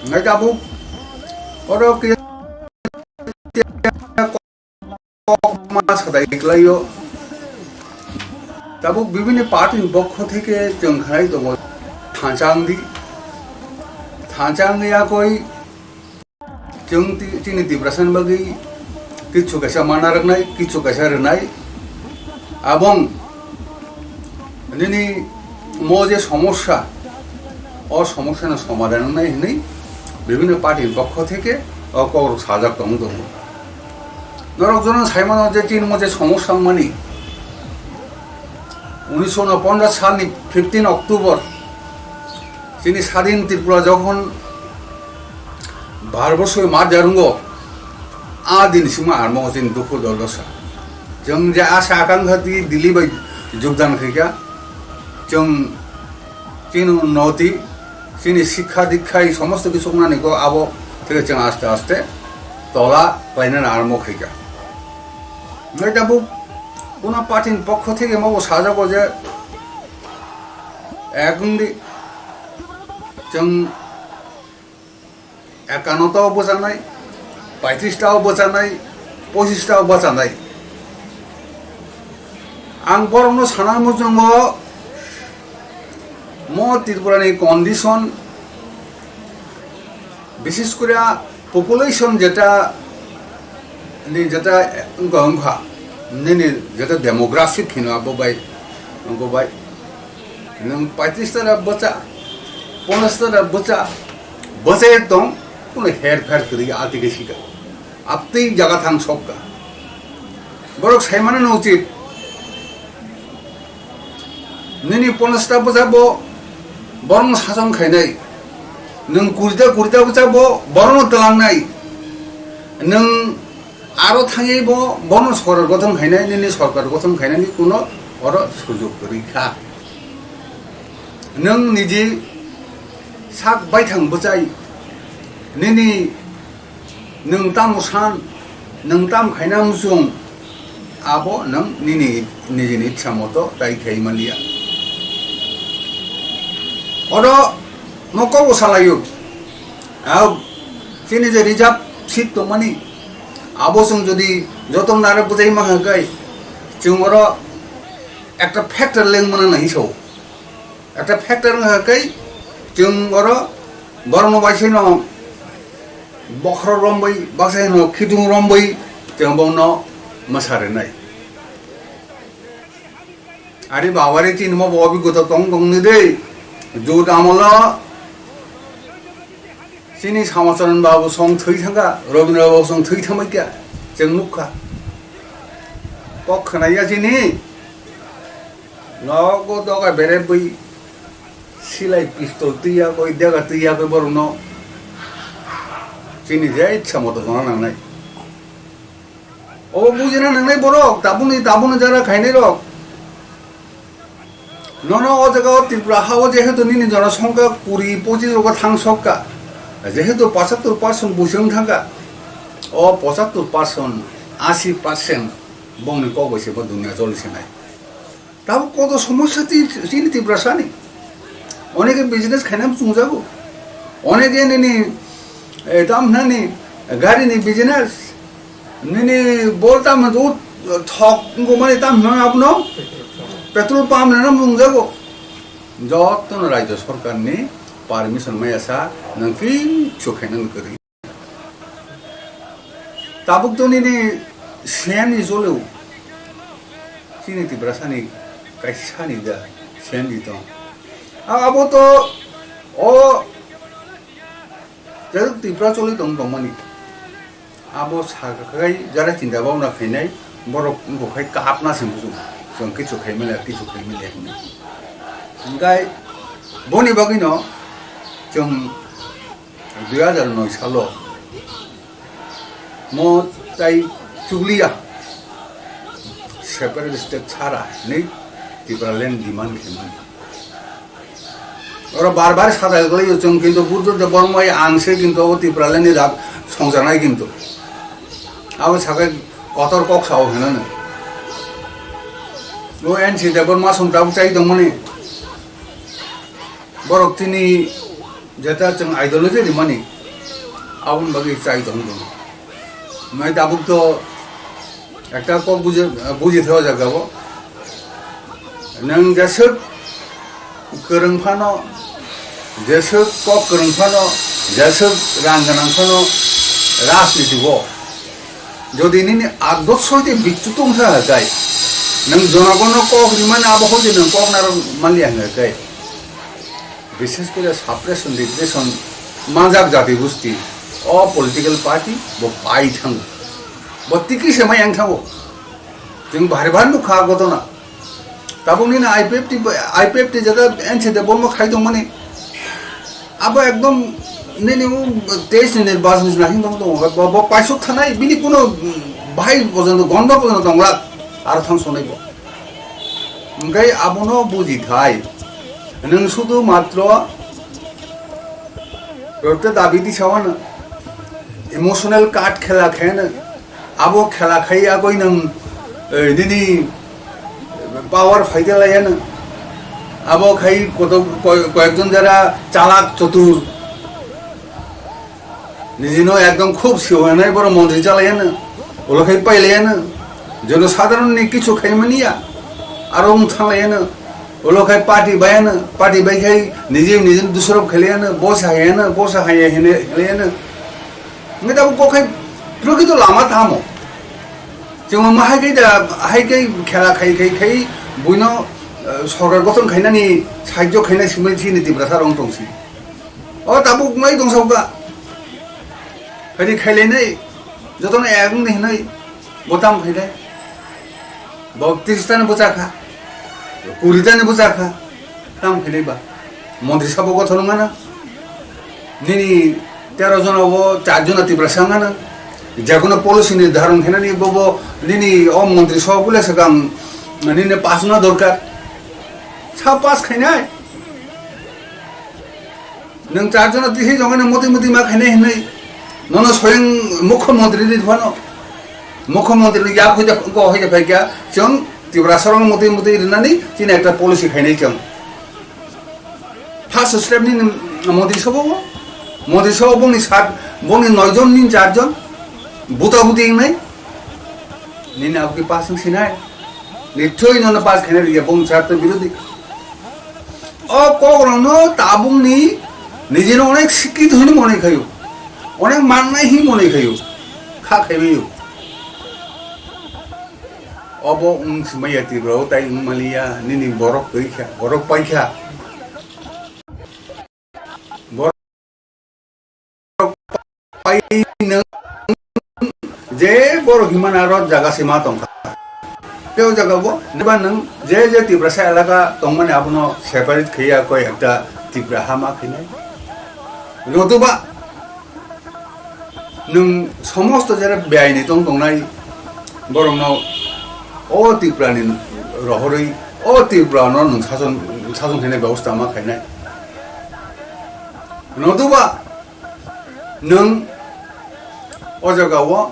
Ngai abo oro khe kok ma sadai klaio. Tabuk bibini party ni pokho theke chwng khlai tongo thansa wngdi. Thansa wngya koi chwng ti-, chini Tiprasa ni bagwi kichu kaisa mana rwknai, kichu kaisa rwnai. Abong nini mo je somosya, o somosya no somadhan wngnai hwnwi bibhinno party ni pokho theke o kokrok sajak tongwi tongo. Norok jono sai mano je chini mo je somosya wngmani, unisho unoponchas salni fifteen October chini sadin Tripura jokhon Bharatborsho bai mat jarwngo, a din sima armo chini dukhu dordosa. Chwng je asa akankha twi Delhi bai jogdan khaikha, chwng chini unnoti, chini sikha dikha, ei somosto kichu wngnani kok abo theke chwng aste aste tola khlainani armo khaikha. Hwnkhe tabuk kuno party ni pokho theke mobo sajago je, ek wngdi, chwng Ekanno tao bwchanai, paitris tao bwchanai, pochis tao bwchanai. Ang borokno sana muchungo mo Tripura ni condition, bises kore population jeta ni jeta wngkha wngkha, nini jeta demographic hino abo bai, abo bai. Nwng paitris tara bwcha, ponchas tara bwcha, bwchai tong, kuno her pher kwrwi atike sika. Aptwi jaga thang sokka. Borok saimano no uchit. Nini ponchas ta bwcha bo borokno sason khainai. Nwng kurita kurita bwcha bo borokno twlangnai. Nwng Aro thangwi bo, bono sorkar gothon khainai, nini sorkar gothon khainani kuno oro sujok kwrwi kha. Nwng niji sak baithang bwchai, nini nwng tamo san, nwng tam khaina muchung, abo nwng nini nijini itsa moto tai khai manliya. Oro nokobo salaio, ah, chini je reserve seat tongmani, abo chwng jodi Joto nare bujai ma hwnkhe, chwng oro ekta factor leng mano nai so. Ekta factor wngkha khe chwng oro borokno bai seno bokhorok romwi, baksa hino khitung romwi chwng bongno mwsa rwnai. Ari babari chini mo bo obigota tong tong ni de. Jut amolo chini Samacharan babu song thwi thangkha, Rabindra babu song thwi thangbai kha, chwng nukha. Kok khwnaya chini. Nogo doga berebwi silai pistol twiya koi, dega twiya koi borokno. Chini je ichha moto jona nangnai. Obo bujina nangnai borok, tabukni, tabukni jara khainai rok. Nono o jaga o Tripura ha o jehetu nini jonasongkha kuri pochis rogo thang sokka. Jehetu pochattor percent buisong thangkha. O pochattor percent, asi percent bongni kok bai se bo dunia choli se nai. Tabuk koto somosya ti-, chini Tiprasani. Onege business khainam chungjago. Onege nini, eh, tam nani, gari ni business. Nini bol tam hwnwi thok wngkukmani tam hwnwi abono petrol pump rwna mungjago. Jotono Rajya Sarkarni permission maya sa nwng kichu khainani kwrwi. Tabuk to nini C N G choleo. Chini Tiprasani kaisa ni da C N G tong. A-, abo to o Jaduk Tripura choli tong tongmani. Abo sakai jara chinta bhabna khainai borok wngkha khai kapna se muchung. Chwng kichu khaimani, kichu khaimani hinwi. Hingkai boni bagwino chwng dui hajar noi salo mo tai chukliya separate state chara hinwi Tipraland demand khaimani. Oro bar bar sajak lai chwng, kintu Buddha Debbarma ang se kintu obo Tipraland ni rak songjanai kintu. Abo sakai kotor kok sao hinano. O N C Debbarma song tabuk chai tongmani. Borok tini jeta chwng ideology rimani aboni bagwi chai tong tong. Mai tabuk to Ekta kok buji, buji thai o jaga o. Nwng jeswk kwrwng phano, jeswk kok kwrwng phano, jeswk rang gwnang phano, rajniti o jodi nini adot soite bichuk tong kha kai, nwng jonogono kok rimani abo hoite nwng kok narwk manliya hwnka kai. Bishes kore suppression, repression manjak jati gosti, o political party bo pai thango, bo tiki se mai yang thango. Chwng bhari bhari nukha gotona. Tabuk nini I P F T, I P F T jaga N C Debbarma khai tongmani. Abo ekdom nini o teis ni nirbachon ni nahing tong tongo. Bo, bo paisuk thanai, bini kuno, mm, bahai pojonto, gonda pojonto tongla, aro thang sonai bo. Hingkai abono buji thai, nwng sudu matro rote dabi tisawano, emotional card khela khaino, abo khela khai agoi nwng, eh, nini power phaide laiano, abo khai koto-, koi-, koyekjon jara chalak chotur, nijino ekdom khub siwanai borok montri chalaiano, ulo khai pailaiano, jono sadharon ni kichu khaimani ya, aro wng thanglaiano, ulo khai party baiano, party bai khai niji niji dusarop khailaiano, bosa hayano, bosa haya hine laiano. Ngi tabu ko khai prokito lama tamo. Chwng ma hai khai da, hai khai khela khai khai khai buino, eh, sorkar gothon khainani sahajyo khaina simai chini Tiprasa rong tongsi. O tabuk mai tong sokba. Hari khailai nai, jotono ek wngni hinai, bo tam khailai. Bo tris tani bwchakha, kuri tani bwchakha, tam khailai ba. Montri sabo gothon wngana, nini tero jona bo char jona Tiprasa wngana, jekono policy ni dharon khainani bo bo nini o montri sabo bole swkang nini pass wngna dorkar, sa pass khainai. Nwng char jona twi hai jongani motwi motwi ma khainai hinwi. Nono soyang mukhyamantri ni phano. Mukhyamantri ni yak hoite ko hoite phaikya chwng Tiprasa rok motwi motwi rinani chini ekta policy khainai chwng. First step ni montri sobo, montri sobo bongni sat, bongni noi jon ni char jon. Buta buti wngnai. Nini abo khe pass wng sinai? Nichoi nono pass khainai rwya, bong char tei birodhi. O kokrokno tabukni nijino onek sikit hwnwi monwi khaio, onek mannai hwnwi monwi khaio, kha khaibaio. Obo wng swmaiya Tripura o, tai wng maliya, nini borok kwrwi kha, borok pai kha. Borok pai nwng je borok himani aro jaga se ma tongkha. Tei o jaga bo neba nwng je je Tiprasa elaka tongmani abono separate khaiya koi ekta Tripura ha ma khainai. Notuba nwng somosto jera beaini tong tongnai borokno o Tripurani rohorwi o Tripurano nwng sason, sason khainai bebosta ma khainai. Notuba nwng o jagao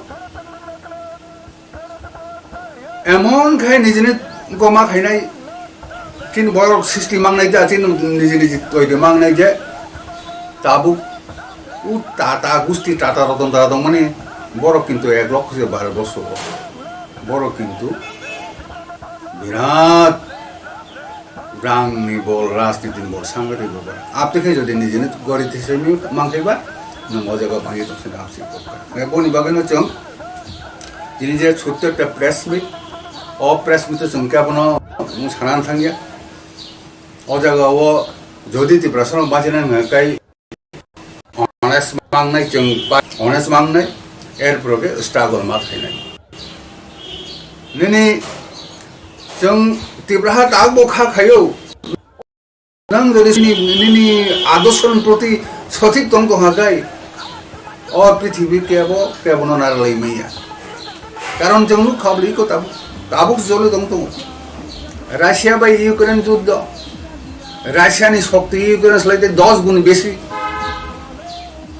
emon khai nijini goma khainai, chini borok sisti mangnai ja, chini niji niji toide mangnai je, tabuk o tata gusti, tata roton tata tongmani borok kintu ek lokho se baro bosor borok kintu birat rangni bol, rajnitini bol, sangati bol. Abte khe jodi nijini gori thesemi mangkhaiba, nwng o jaga bangwi tongsi rang si kokka. Boni bagwino chwng tini je chhotto ekta press meet, o press meet o chwng khe abono mung sana thangya. O jaga o jodi Tiprasa no bachina hwnka kai honest mangnai chwng pa-, honest mangnai, er pore khe struggle ma khainai. Nini chwng Tipraha tak bo kha khaio. Nang jodi nini, nini adorsoni proti sothik tong tong hakai, o prithibi kebo, kebo no narwlai maya. Karon chwng nuk khabli ko tabuk, tabuk jole tong tongo. Russia bai Ukraine juddo. Russia ni shokti Ukraine slai tei dos gun besi.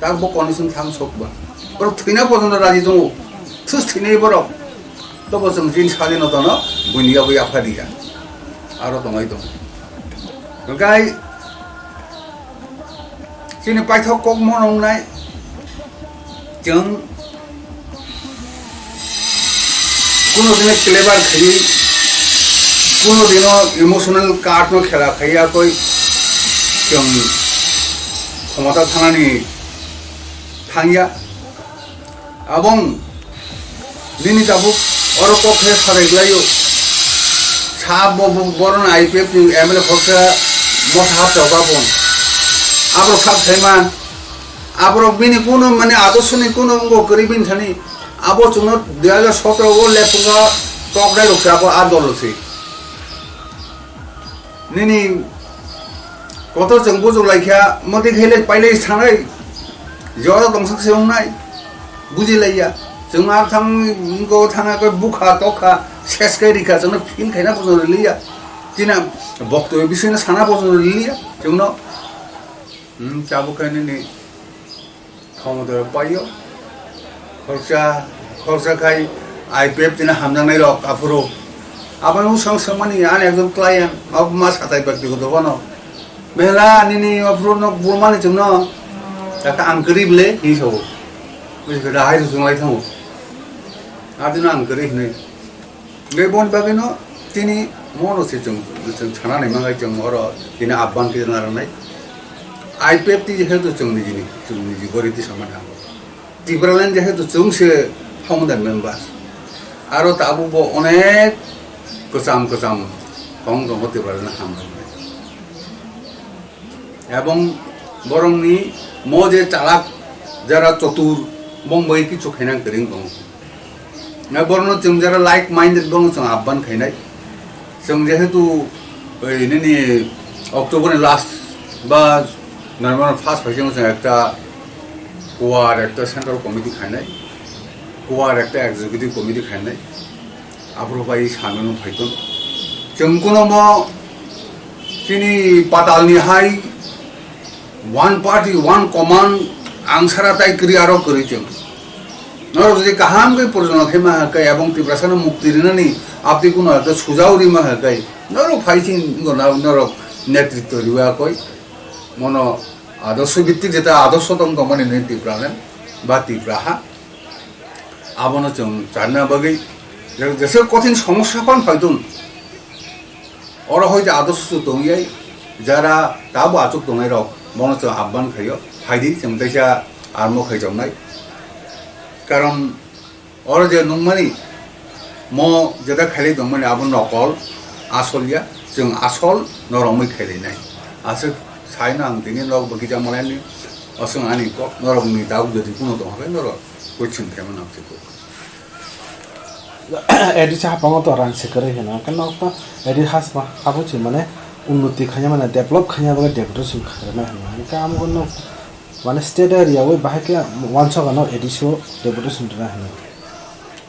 Tak bo condition thang sok ba. Borok thwina porjonto raji tongo. Thus thwinai borok. Tobo chwng chini sadinotano buini yago yapha diya. Aro tongwi tongo. Hwnkhe chini paithak kok monongnai chwng kuno dino clever khaiwi, kuno dino emotional card no khela khaiya koi chwng khomota thanani thangya. Abong nini tabuk oro kok khe sarai glaio. Sa bo, bo, boron I P F ni M L A khorsa motha hapta ba bon. Abo sak thaiman. Aborok bini kuno mane adorsoni kuno wngkha kwrwi bini thani. Abo chwngno dui hajar sotro o lephuka tokdai rok se abo a dolo se. Nini kotor chwng bujuk laikha, modi khaile pailai sanai, jora tongsak se wngnai, buji laiya. Chwng ar thang go thanga khe bukha tokha, ses kai rikha, chwngno feel khaina bujo liya. Tina bokto bisingno sana bujo liya, chwngno. Hmm, tabuk khe nini khomotoro paio. Khoroksa, khoroksa khai I P F tini hamjaknai rok aphuru. Aboni usang swngmani ani ekjon client, abo ma satai bektigoto bono. Mela nini aphuru no bulmani chwngno. Kaka ang kwrwi ble, hi sao. Buji khe dahai rw chwnglai thango. Adino ang kwrwi hinwi. Tei boni bagwino tini mono se chwng, chwng sana nai mangai chwng oro tini abang khe narwknai. I P F T jehetu chwng nijini, chwng niji gori tisa mani abo. Tipraland jehetu chwng se founder members. Aro tabuk bo onek kwcham kwcham tong tongo Tipraland hamjaknai. Ebong borokni mo je chalak jara chotur bong bai kichu khaina kwrwng tongo. Na borokno chwng jara like minded borokno chwng abban khainai. Chwng jehetu oi nini October ni last ba November first phai chwng ekta kuar ekta central committee khainai, kuar ekta executive committee khainai. Aphuru bai sanano phaikon. Chwng kuno mo chini patalni hai one party, one command angsara tai kwrwi aro kwrwi chwng. Norok jodi kaham khe purjono khe ma hai khe, ebong Tiprasano mukti rinani abdi kuno ekta sujao ri ma hai khe, norok phai chini norok netritwo riwa koi. Mono adorsho bhittik jeta adorsho tong tongmani nini Tipraland ba Tipraha. Abono chwng charna bagwi Je-, jesa kothin somosya phan phaidun, oro hoite adorso tongwi, jara tabo achuk tongnai rok, bono chwng ahban khaio, phaidi chwng teisa armo khaijaknai. Karon oro je nungmani, mo jeta khailai tongmani abo nokol, asol ya, chwng asol norokmwi khailainai. Aswk saino ang tini norok bo kisa malaini, aswk ani kok, norokni doubt jodi kuno tongkhe norok question khaima nangsigo. A D C hapango to rang se kwrwi hino, hwnkhe nok to A D C hasma habo se mane unnoti khaina mane develop khaina bagwi deputation khairoknai hino, hwnkhe amo no mane state area wi bahai khe wansok ano A D C o deputation rwna hino.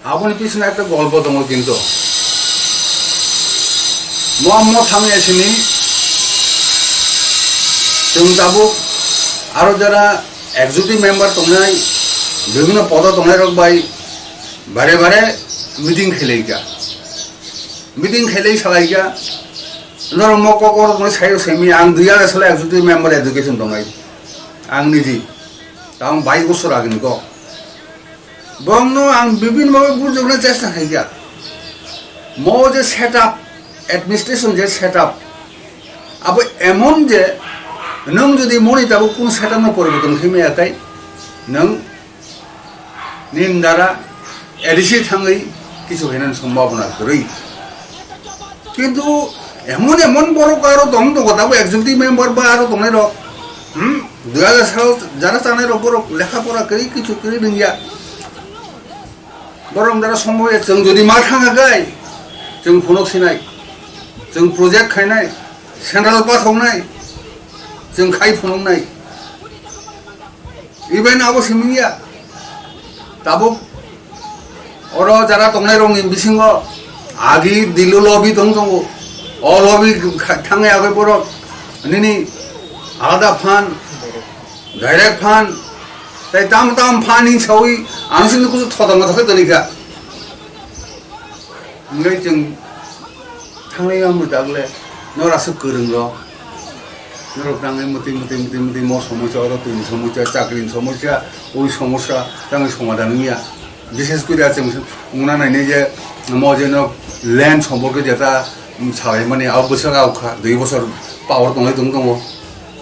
Aboni pisino ekta golpo tongo kintu. Mo mo thangya sini chwng tabuk aro jara executive member tongnai, bibhinno podo tongnai rok bai bare bare meeting khelai kha. Meeting khelai salai kha. Norok mo kok oro tongwi sayo semi ang dui hajar salo executive member education tongnai. Ang niji. Tamo bais bosor agini kok. Bongno ang bibin bhabe bujokna chesta khaikha. Mo je setup, administration je setup, abo emon je nwng jodi moni tabuk kunu setup no poriborton khaimaya tai nwng nini dara A D C thangwi kichu khainani sombhabona kwrwi. Kintu emon emon borok aro tong tongo, tabuk executive member ba aro tongnai rok, hmm, dui hajar sal jara chanai rok borok lekha pora kwrwi kichu kwrwi nungya. Borok dara somoi chwng jodi ma thanga gai, chwng phunuk sinai, chwng project khainai, central pathoknai, chwng khai phunuknai. Even abo simingya. Tabuk oro jara tongnai rokni bisingo agi Dilli lobby tong tongo. O lobby kha-, thangwi agoi borok nini alada phan, direct phan, tai tam tam phan hing sawi ang sini kusu thotong thokhe toni kha. Hingke chwng thangnai ya mwtagle, norok aswk kwrwng rok, norok tangwi mwtwi, mwtwi, mwtwi, mwtwi mo somosya, oro twini somosya, chakrini somosya, oi somosya tangwi somadan wngya. Bishes kori chwng wngna nainai je mo je no land somporke jeta, um, salaimani abo bwswk aokha, dui bosor power tonglai tong tongo.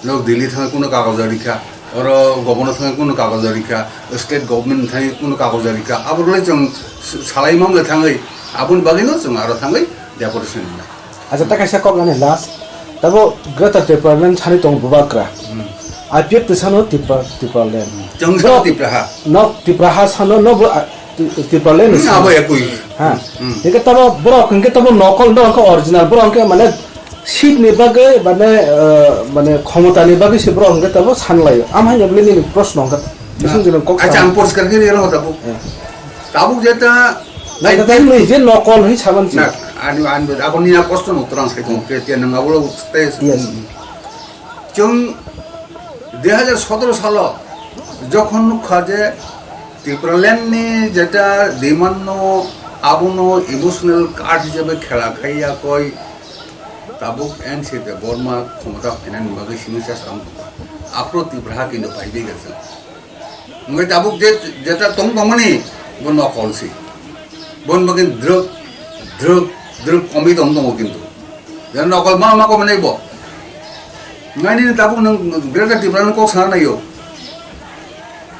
Nok Delhi thangwi kunu kagoj rikha, oro governor thangwi kunu kagoj rikha, state government thangwi kunu kagoj rikha, aborokle chwng salai mamle thangwi, aboni bagwino chwng aro thangwi deportation wngnai. Acha, ta kaisa kok ani last. Tabo Greater Tipraland sani tong bubagra. Hmm. I P F tisano Tipra, Tipraland. Chwng Bro, sano Tipra ha. Nok Tipra ha sano no bo, ah, Ti-, Tipraland Hmm, sano. Abo ekui. Ha. Hmm. Hingke tabo borok hingke tabo nokol, no hingke original. Borok hingke mane seat ni bagwi mane, eh, mane khomota ni bagwi se borok hingke tabo sanlai. Am hai bole nini proshno hingke. Bising jino kok Acha, sa. Ang poriskar khe rw tabuk. Eh. Tabuk jeta, Na, I P F tabo ni je nokol hi saban si. Na, ani, ani, ako ni na proshno no uttoro ang sai tong. Ke, ke nang abo tei Yes. Chwng dui hajar sotoro salo jokhon nukha je Tipraland ni jeta demand no abono emotional card hisabe khela khai ya koi tabuk N C Debbarma khomota phainani bagwi simi chesang aphuru Tripura ha kintu phaibai gasa. Hingke tabuk je, jeta tong tongmani, bo nokol si. Bon bagwi drug, drug, drug komwi tong tongo kintu. Je nokol ma, ma komwi nai bo. Ngai nini tabuk nwng Greater Tripura ni kok sana naio.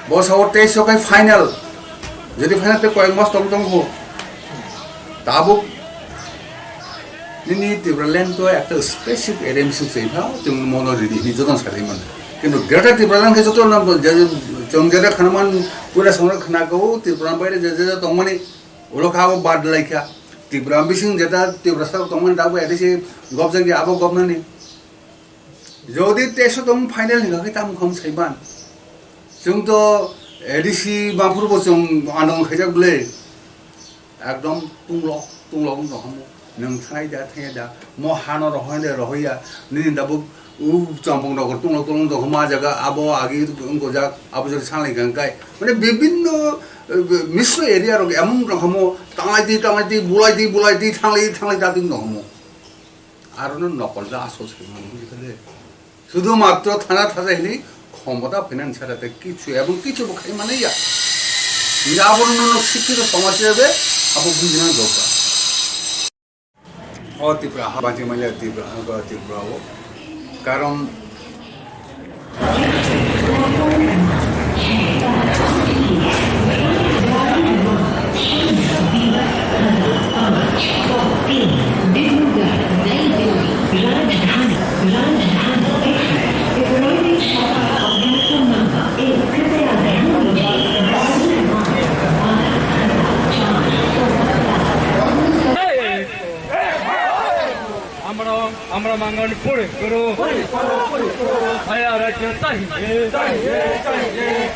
Bo sao tei so kai final. Jodi final te koyek mas tong tong ho. Tabuk Nini Tipraland to ekta specific area misi se pha, chwng mono ridi hini joto salai man. Kintu Greater Tipraland khe joto nam je, chwng jeta khanaman pura songra khana ko Tipraland baire je, je, je tongmani ulo kha abo bad lai kha. Tripura bising jeta Tripura sa tongmani dabo ede se gobjak ya abo gobnani. Jodi teso tong final ni khe tam kham saiban. Chwng to A D C bafur bo chwng anong khaijak ble. Ekdom tunglok, tunglok wng tongkha mo. Nwng thanai da, thangya da. Mo hano rohoi da, rohoya. Nini dabuk u champung rok tunglok, tunglok tongkha ma jaga. Abo agi wng gojak, abo jora sanglai kha kai. Mane bibinno, eh, misro area rok emon tongkha mo. Tanglai di, tanglai di, bulai di, bulai di, thanglai, thanglai da tongkha mo. Arono nokol da asol se mani khe de. Sudhumatro thana thaja hini khomota finance sara te kichu ebong kichu bo khai mani ya. Nini abono no sikkito somaj hisabe Abo bujina dorkar. O Tripura ha bachai manya Tripura, Tripura o. Karon Amra, Amra Mangan puri karo. Naya rajya chahiye.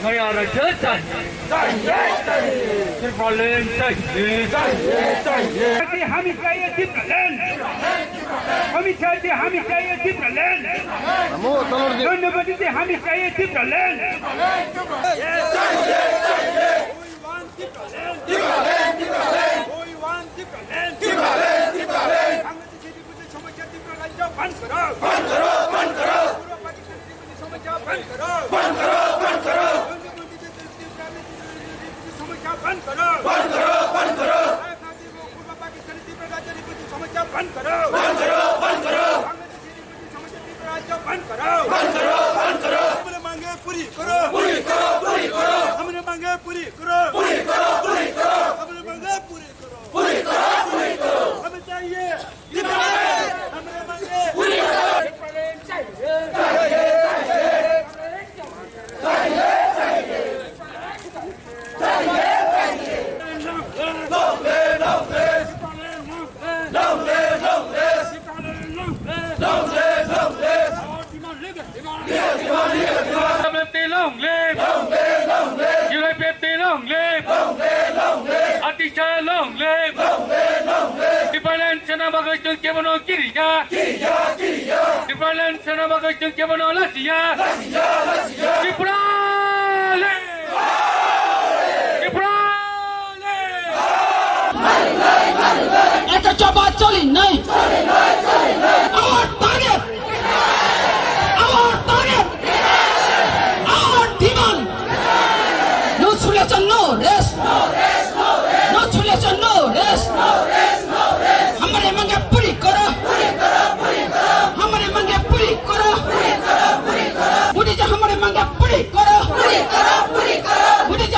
Naya rajya chahiye. Tipraland chahiye. Hami chahiye Tipraland. Hami chahiye, hami chahiye Tipraland. Narendra Modi ji, hami chahiye Tipraland. সমস্যা ত্রিপুরা রাজ্য বন্ধ করো। বন্ধ করো, বন্ধ করো। পূর্ব পাকিস্তানের ত্রিপুরা সমস্যা বন্ধ করো। বন্ধ করো, বন্ধ করো। সমস্যা বন্ধ করো। বন্ধ করো, বন্ধ করো। পূর্ব পাকিস্তানের ত্রিপুরা রাজ্যের সমস্যা বন্ধ করো। বন্ধ করো, বন্ধ করো। বাংলাদেশের সমস্যা ত্রিপুরা রাজ্য বন্ধ করো। বন্ধ করো, বন্ধ করো। আমরা মাঙ্গে পুরি করো। পুরি করো, পুরি করো। আমরা মাঙ্গে পুরি করো। পুরি করো, পুরি করো। আমরা মাঙ্গে পুরি করো। পুরি করো, পুরি করো। আমরা চাইয়ে। আমরা মাঙ্গে পুরি করো। Long live! Long live! Long live! U I P F T long live! Long live! Long live! Atisha long live! Long live! Long live! Tipraland sana bagwi chwng kebono kiriya! Kiriya! Kiriya! Tipraland sana bagwi chwng kebono lasiya! Lasiya! Lasiya! Tripura live! Tripura live! Eta choba choli nai!